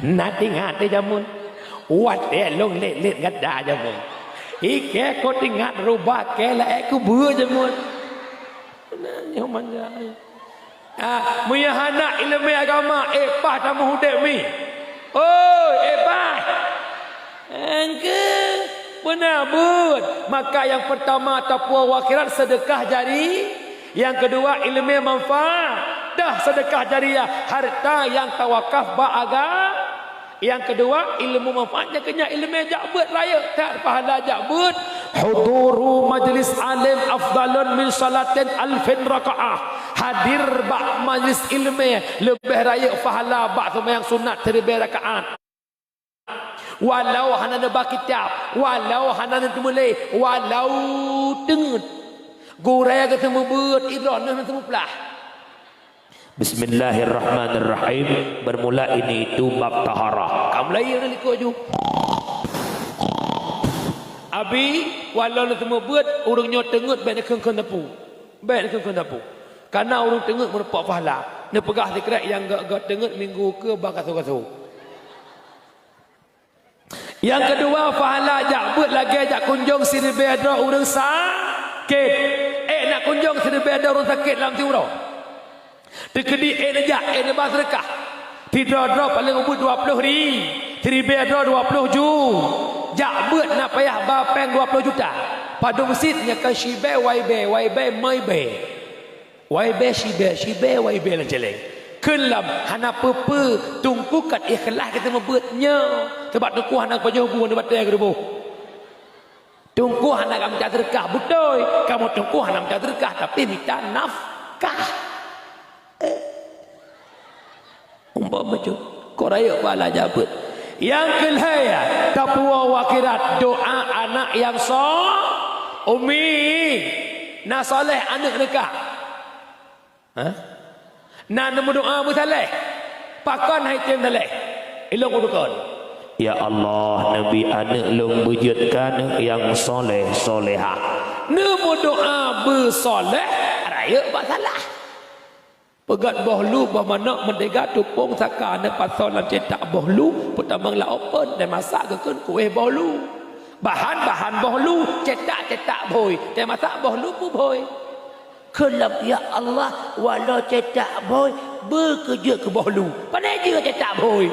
Na teuingat teuh jameun. Watèe lôn lét-lét gata jameun. Ikèe ku teuingat rubah kèe laén keubeue jameun. Nah, nyoe manja. Ah, meunyoe hana ileumèe agama, eh, paih tameuh udép mi. Oi, eh, paih. Engke, beuna beuet. Maka nyang peurtama tapuwoe u akhirat sedekah jari. Nyang keudua ileumèe manfaat. Dah sedekah jariah, harta nyang tawakaf bak aga-, Nyang keudua, ilmu manfaat nyang keunyan ileumèe jak beuet rayeuk that pahala jak beuet. Huduru majlis alim afdalun min salatin alfin rakaah. Hadir bak majlis ileumèe leubeh rayeuk pahala bak seumayang sunat siribèe rakaat. Walau hana neuba kitab, walau hana neuteumulèe, walau teungeut. Gurèe geuteumeubeuet, idroe neuh neuteumuplah. Bismillahirrahmanirrahim. Bermula ini itu bab taharah. Ka mulai ya likot ju. Abi, walau na teumeubeut, ureueng nyoe teungeut bèk neukheun-kheun teupeu. Bèk neukheun-kheun teupeu. Karena ureueng teungeut meurumpok pahala. Neupeugah sikrek nyang gèt-gèt teungeut minggu keu bak kaso-kaso. Nyang keudua, pahala jak beuet lagèe jak kunjong siribèe droe ureueng sakét. Ék na kunjong siribèe droe ureueng sakét lam siuroe. Teukeudi ék neujak, ék neuba seudeukah. Sidroe-droe paleng ubeuet dua ploh ri, siribèe droe dua ploh ju. Jak beuet na payah ba péng dua ploh juta. Padum sit nyoe ka sibèe wai bèe, wai bèe mai bèe. Wai bèe sibèe, sibèe wai bèe lam cèlèng. Kheun lom hana peue-peue, Teungku ka ikhlas geuteumeubeut nyoe. Sabab Teungku hana pajoh bu nibak batèe geuruboh. Teungku hana ka mita seudeukah, beutôi. Kamoe Teungku hana mita seudeukah, tapi mita nafkah. Eh. Umpama bacut, kok rayeuk pahala jak beuet. Nyang keulhèe, tapuwoe u akhirat doa aneuk nyang so-, umi, na saleh aneuk neuh ka? Hah? Na neumeudoa beusaléh? Pakon hai tem saléh? Ilôn kudukon. Ya Allah, neubi aneuk lôn beujeuet keu aneuk nyang saleh salehah. Neumeudoa beusaléh, rayeuk bak salah. Peugöt boh lu, boh manok, meudega, tupông, saka, neupasoe lam ceutak boh lu, peutamong lam open, teumasak geukheun kuéh boh lu. Bahan-bahan boh lu, ceutak-ceutak bhôi, teumasak boh lu peubhôi. Kheun lom, "Ya Allah, walau ceutak bhôi, beu keu jeuet keu boh lu." Pane jeuet ceutak bhôi?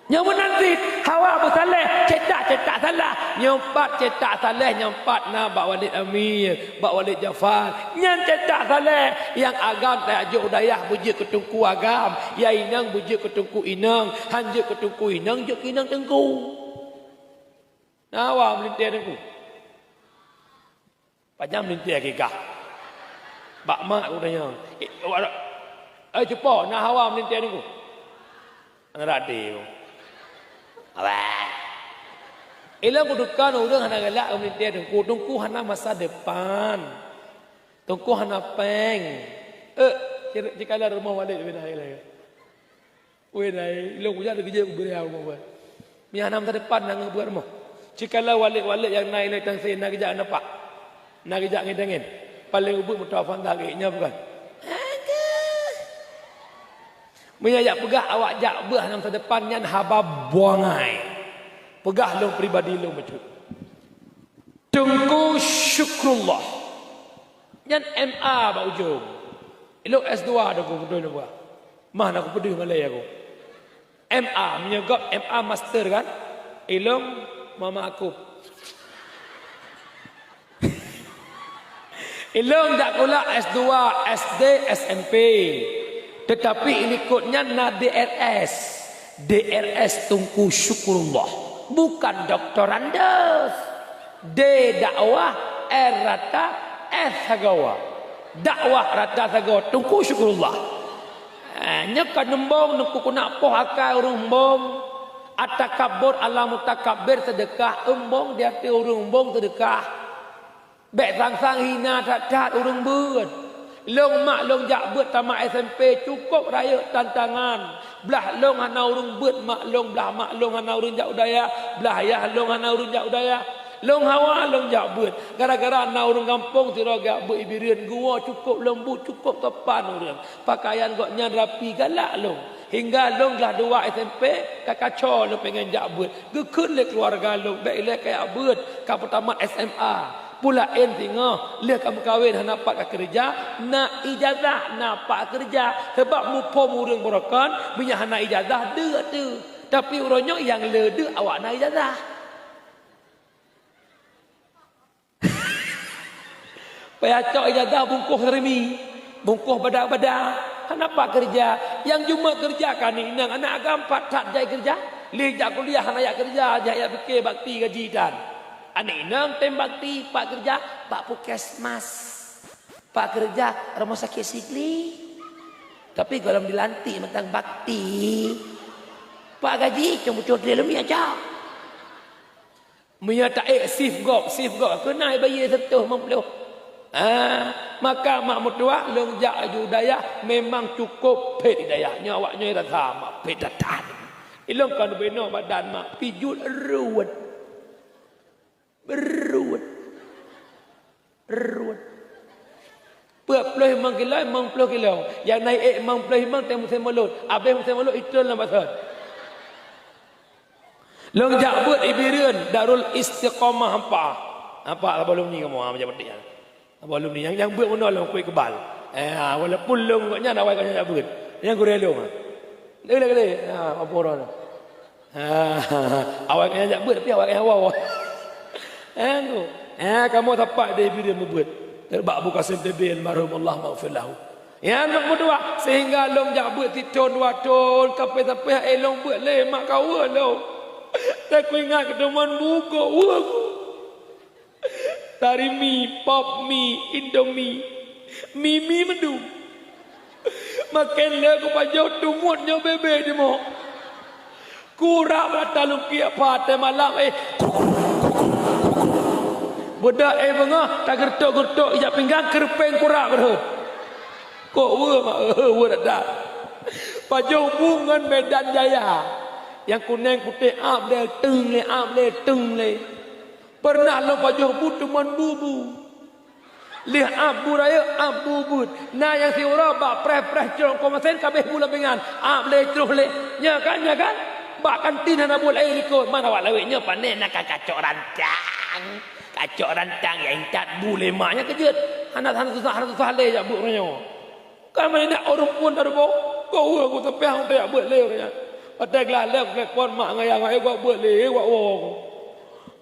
Nyoe meunan cit, hawa beusaléh, ceutak-ceutak salah. Nyoe pat ceutak saléh, nyoe pat na bak Walid Amir, bak Walid Jafar. Nyan ceutak saléh, nyang agam tajak jok u dayah beujeuet keu teungku agam, nyang inong beujeuet keu teungku inong, han jeuet keu teungku inong, jeuet keu inong teungku. Na hawa meulintèe teungku. Pajan meulintèe akikah? Bak mak ku tanyong. Eh, awak, eh, cupo, na hawa meulintèe teungku? Aneuk rade. Awak. Ilôn kudukon ureueng hana galak meulintèe teungku. Teungku hana masa depan. Teungku hana péng. Eh, cik-, cikala rumoh Walid bina ilai. Weh, dai, ilôn kujak lagèe jeuet ubé rumoh. Meunyo hana masa depan, na ngon buet rumoh. Cikala Walid-Walid nyang na ilèe tangsen, na geujak napa? Na geujak ngieng-ngieng. Paleng ubeuet moto Avanza lagèe nyan bukan? Meunyo jak peugah awak jak beuet hana masa depan, nyan haba buangai. Peugah lôn pribadi lôn bacut. Teungku Syukrullah. Nyan M A bak ujong. Ilôn S dua dah ku beutôi neubuat. Mah na kupeudeuh malèe aku. M A, meunyoe gob M A master kan? Ilôn mama aku. Ilôn jak kula S dua, S D, S M P. Tetapi ilikot nyan na D R S. D R S Teungku Syukrullah. Bukan doktorandus. D dakwah, R rata, S sagawa. Dakwah rata sagawa, Teungku Syukrullah. Eh, nyoe ka neumbong, neukukeunak poh akai ureueng embong. At-takabbur ala mutakabbir, seudeukah embong di ateueh ureueng embong seudeukah. Bèk sang-sang hina that-that ureueng beuet. Lôn mak lôn jak beuet tamat S M P cukôp rayeuk tantangan. Blah lôn hana ureuëng beuet mak lôn, blah mak lôn hana ureuëng jak u dayah, blah yah lôn hana ureuëng jak u dayah. Lôn hawa lôn jak beuet. Gara-gara na ureuëng gampông sidroe geujak beuet i Bireuen, geuwoe cukôp leumbut, cukôp sopan ureuëng. Pakaian gobnyan rapi, galak lôn. Hingga lôn glah dua S M P, ka kaco lôn pengen jak beuet. Geukheun lé keuluwarga lôn, bék ilée kajak beuet, ka peutamat S M A. Peue laén singoh, lheueh ka meukawen hana pat ka keureuja, na ijazah, na pat keureuja. Sabab muphom ureuëng baroe kon, meunyo hana ijazah, deuek teuh. Tapi uroe nyoe nyang le deuek awak na ijazah. Payah cok ijazah bungkôh seurimi, bungkôh bada-bada, hana pat keureuja. Nyang jumeuet keureuja ka aneuk inong, aneuk agam pat that jai keureuja. Lheueh jak kuliah hana jak keureuja, jak, jak pike bakti gaji tan. Aneuk inong tem bakti, pat keureuja bak puskesmas, pat keureuja rumoh sakét Sigli. Tapi gohlom dilantik mantong bakti, pat gaji cong bucong triliun miet cok. Meunyo taék sif gob, sif gob, keunan bayeue sireutoh limong ploh. Ah, maka mak meutuah lôn jak aju dayah memang cukôp phét di dayah. Nyoe awak nyoe rasa mak phét that-that. Ilôn kon binoe badan mak pijuet ruet. Ruet. Ruet. Peuet ploh limong kilo, limong ploh kilo. Nyang na ék limong ploh limong teuh musém mulod. Abéh musém mulod, itrön lam basan. Lôn jak beuet i Bireuen, Darul Istiqamah Hampa. Hampa saboh alumni kamoe, ha, meujak peutiek nyan. Saboh alumni nyang, nyang beuet meunoe lôn kueh kebal. Eh, ha, walaupun lôn gobnyan awai gobnyan jak beuet. Nyang gurée lôn, ha. Lé, lé, lé. Ha, apa orang tu? Ha, awai gobnyan jak beuet, tapi awai gobnyan woe. Eh, tu. Eh, kamoe sapat di Bireuen meubeuet. Bak Abu Kasim T B almarhum, Allahumma ighfir lahu. Nyan mak meutuah, sehingga lôn jak beuet sithon dua thon, sampai-sampai hana lôn beuet lé mak kawa lôn. Tapi kuingat keuteumuan bu, kawa ku. Tari mi, pop mi, indomie, mi, mi meudum. Maken lé kupajoh teumuet nyoe bebe dimoe. Kurab rata lungkiek pha teumalam, eh. Beudôh, eh, beungoh, tageureutok-geureutok ijak pinggang, keureupeng kurab rhot. Kok weueh mak, eh, weueh rata. Pajoh bu ngon Medan Jaya. Nyang kuneng putéh ab lé, teung lé, ab lé, teung lé. Peureunah lôn pajoh bu teuma bu-bu. Lheueh ab bu rayeuk, ab bu beuet. Na nyang siuroe bak preh-preh cok komasen ka abéh bu lam pingan. Ab lé troh lé. Nya kan, nya kan? Bak kantin hana buet laén likot. Man awak lawét nyoe pané na ka kacok rantang. Kacok rantang ya intat bu lé mak nyan keujeuet. Hana, hana susah, hana susah lé jak beuet uroe nyoe. Kan meunan ureuëng phon taruboh, kok weueh ku teupeh hana tajak beuet lé ureuëng nyan. Watée glah lé ku telepon mak ngon ayah, ngon ayah, "Wak beuet lé, wak woe ku."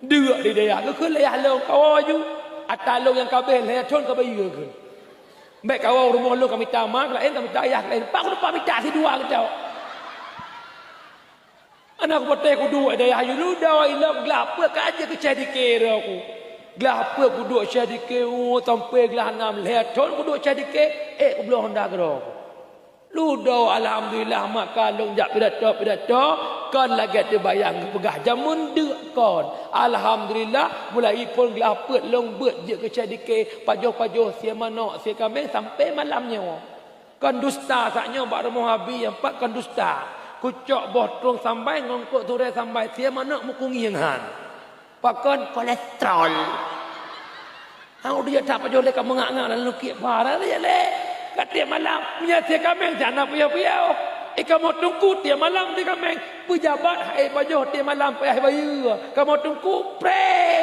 Deuek di dayah, geukheun lé ayah lôn, "Kawoe aju, ata lôn nyang ka abéh lhée thon ka bayeue kheun. Bék kawoe u rumoh lôn ka mita ma keu laén, ka mita ayah keu laén, pat ku teupah mita sidua keu cok." Hana kupatéh kuduek di dayah, aju ludoe ilop glah peuet ka jeuet keu C D K droe ku. Glah peuet kuduek C D K, oh, sampoe glah nam lhée thon kuduek C D K, ék kubloe honda keudroe ku. Ludoe, alhamdulillah, maka lôn jak pidato-pidato, kon lagée teubayang geupeugah jameun deuk kon. Alhamdulillah, mulai phon glah peuet lôn beuet jeuet keu C D K, pajoh-pajoh sie manok, sie kaméng sampoe malam nyoe. Kon dusta, saat nyoe bak rumoh Abi nyang pat kon dusta. Kucok boh trueng sambai ngon kok turée sambai, sie manok meukungieng han. Pakon kolesterol. Hang udeb that pajoh lé ka meungak-ngak lam lungkiek pha, dah lé. Ka tiep malam, meunyo sie kaméng jak na piôh-piôh. Eh, kamoe teungku tiep malam sie kaméng. Peujabat hai pajoh tiep malam payah bayeue. Kamoe teungku preh.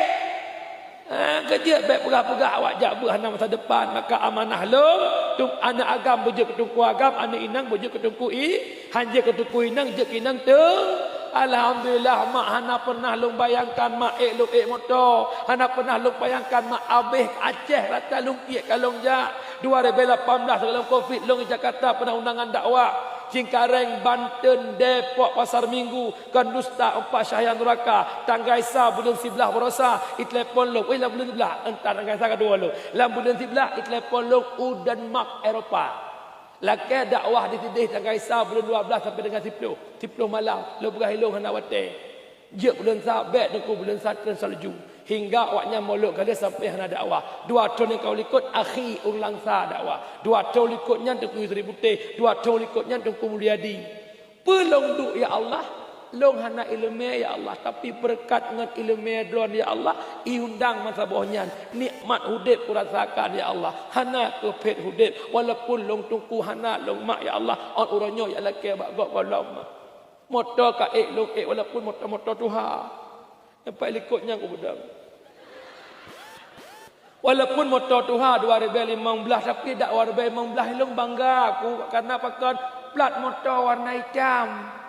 Ha, keujeuet bék peugah-peugah awak jak beuet hana masa depan. Maka amanah lôn, tum-, aneuk agam beujeuet keu teungku agam, aneuk inong beujeuet keu teungku i-, han jeuet keu teungku inong, jeuet keu inong teung. Alhamdulillah, mak hana pernah lôn bayangkan mak ék lôn ék moto. Hana pernah lôn bayangkan mak abéh Aceh rata lungkiek ka lôn jak. Dua ribu lapan belas dalam covid lôn di Jakarta pernah undangan dakwah. Cengkareng, Banten, Depok, Pasar Minggu, Kon dusta, empat syah nyang nuraka. Tanggai sa buleuen siblaih baroesa, itelepon lôn. Weh, lam buleuen siblaih, entah tanggai sa ka dua lôn. Lam buleuen siblaih, itelepon lôn u Denmark, Eropa. Lakée dakwah di sideh tanggai sa buleuen dua blaih sampai dengan siploh. Siploh malam, lôn peugah ilôn hana watée. Jeuet buleuen sa, bék teungku buleuen sa treun salju. Hingga awaknyan molok galeh sampai hana dakwah. Dua thon nyang ka likot, akhi ureueng Langsa dakwah. Dua thon likot nyan Teungku Yusri Putéh. Dua thon likot nyan Teungku Mulyadi. Peue lôn duek, ya Allah? Lôn hana ileumèe, ya Allah, tapi beureukat ngon ileumèe droen, ya Allah, iundang meusaboh nyan. Nikmat udép kurasakan, ya Allah. Hana keuphet udép, walaupun lôn teungku hana lôn mak, ya Allah, ôn uroe nyoe jak lakèe bak gob gohlom mak. Moto ka ék lôn ék, walaupun moto-moto tuha. Sampai likot nyan kupeudong. Walaupun moto tuha dua ribèe limong blaih, tapi dak dua ribèe limong blaih lôn bangga aku, karena pakon, plat moto warna itam.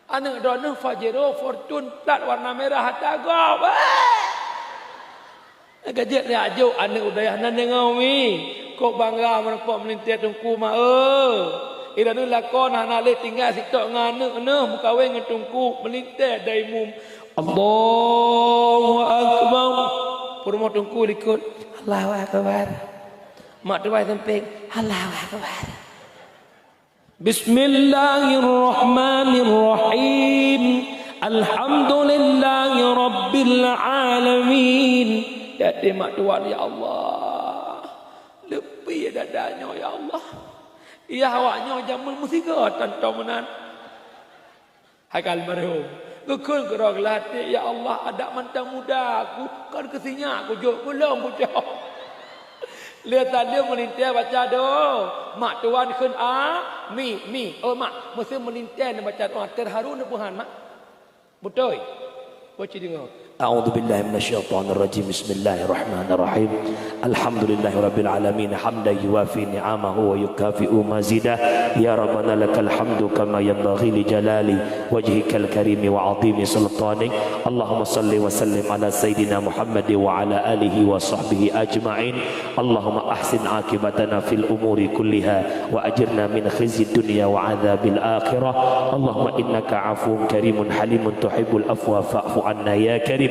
Aneuk droeneuh Pajero, Fortuner, plat warna merah, ata gob. Ka jeuet lé ajok aneuk u dayah nan deungoe, mi. Kok bangga meurumpok meulintèe teungku, mak, eu. Droeneuh lakoe hana lé tinggai sitok ngon aneuk neuh, meukawen ngon teungku, meulintèe daimum. Allahu Akbar. Peurumoh teungku likot, Allahu Akbar. Mak tuan sampéng, Allahu Akbar. Bismillahirrahmanirrahim. Alhamdulillahirabbil alamin. Jadi mak tuan, ya Allah, leupie dada nyoe, ya Allah. Ya awak nyoe jameun meusigoe tanto meunan. Hai ka almarhum, geukheun keudroe geulatih, "Ya Allah, adak mantong muda aku, kon keusinyak kujok, kulong kujok." Lé saleuem meulintèe baca doa, mak tuan kheun a, mi, mi, oh mak, meuseu meulintèe neubaca doa, terharu neupeuhan mak. Beutôi. Baca deungoe. A'udzubillahi minasyaitonirrajim. Bismillahirrahmanirrahim. Alhamdulillahirabbil alamin, hamdan yuwafi ni'amahu wa yukafi'u mazidah. Ya Rabbana lakal hamdu kama yanbaghi li jalali wajhikal karimi wa 'azimi sultanik. Allahumma shalli wa sallim ala sayyidina Muhammad wa ala alihi wa sahbihi ajma'in. Allahumma ahsin aqibatana fil umuri kulliha wa ajirna min khizyid dunya wa adzabil akhirah. Allahumma innaka 'afuwun karimun halimun tuhibbul 'afwa fa'fu 'anna ya karim.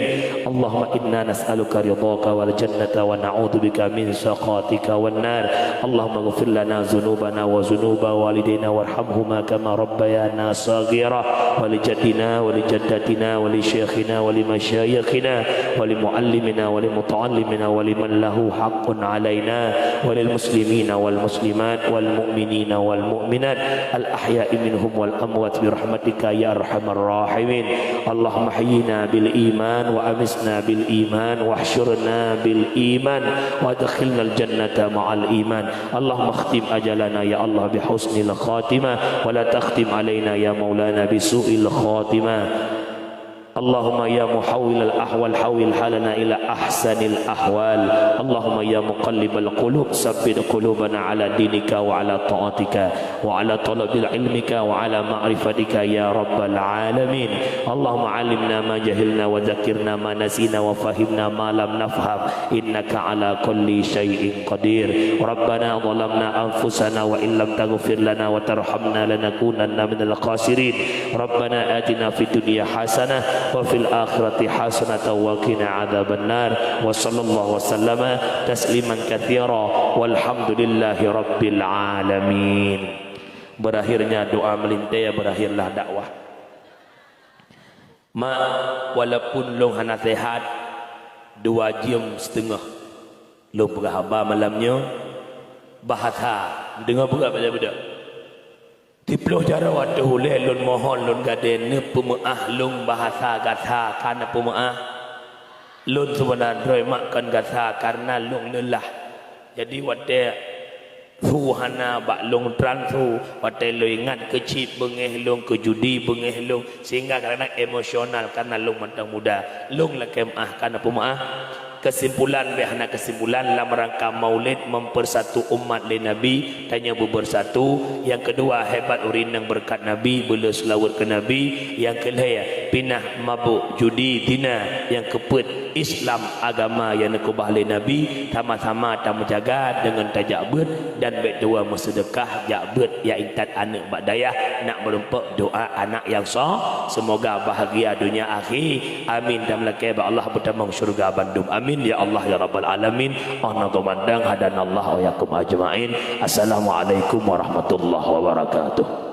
Allahumma inna nas'aluka ridhaka wal jannata wa na'udzubika min sakhatika wan nar. Allahumma ighfir lana dzunubana wa dzunuba walidaina warhamhuma kama rabbayana shaghira, wa li jaddina wa li jaddatina wa li syaikhina wa li masyayikhina wa li muallimina wa li muta'allimina wa liman lahu haqqun 'alaina wa lil muslimina wal muslimat wal mu'minina wal mu'minat al ahya'i minhum wal amwat bi rahmatika ya arhamar rahimin. Allahumma ahyina bil iman wa amitna bil iman wahsyurna bil iman wa adkhilnal jannata ma'al iman. Allahumma khtim ajalana ya Allah bi husnil khatimah wa la takhtim alaina ya maulana bi su'il khatimah. Allahumma ya muhawwilal ahwal hawwil halana ila ahsanil ahwal. Allahumma ya muqallibal qulub tsabbit qulubana ala dinika wa ala ta'atika wa ala talabil ilmika wa ala ma'rifatika ya rabbal alamin. Allahumma 'allimna ma jahilna wa dzakkirna ma nasina wa fahhimna ma lam nafham innaka ala kulli syai'in qadir. Rabbana zalamna anfusana wa illam taghfir lana wa tarhamna lanakunanna minal khasirin. Rabbana atina fid dunya hasanah wa fil akhirati hasanatan wa qina adzabannar. Wa sallallahu wa sallama tasliman katsira. Walhamdulillahi rabbil alamin. Berakhirnya doa meulintèe, berakhirlah dakwah. Mak, walaupun lôn hana sehat, dua jeuem siteungoh lôn peugah haba malam nyoe, bahasa, deungoe peugah beda-beda. Siplôh jaroe ateueh ulèe lôn mohon, lôn gadée neupeumeu'ah lôn bahasa gata ka neupeumeu'ah. Lôn seubeuna droe mak kon gata kareuna lôn leulah. Jadi watée su hana bak lôn tran su, watée lôn ingat keu chip beungéh lôn, keu judi beungéh lôn, sehingga kadang-kadang emosional kareuna lôn mantong muda. Lôn lakée meu'ah, ka neupeumeu'ah. Keusimpulan, bèk hana keusimpulan, lam rangka Maulid mempersatu umat lé Nabi, tanyoe beubersatu. Nyang keudua, hebat ureueng inong beureukat Nabi, beu le seulaweuet keu Nabi. Nyang keulhèe, pinah mabök, judi, zina. Nyang keupeuet, Islam, agama nyang neukeubah lé Nabi, sama-sama tameujaga deungon tajak beuet dan bèk tuwoe meuseudeukah jak beuet, jak intat aneuk bak dayah, nak meurumpok doa anak nyang soh. Semoga bahagia dunia akhi. Amin. Dan meulakée bak Allah beutamong syurga bandum. Amin ya Allah ya Rabbal Alamin. Oh na geuh mandang, hadanallah wa iyyakum ajmain. Assalamualaikum warahmatullahi wabarakatuh.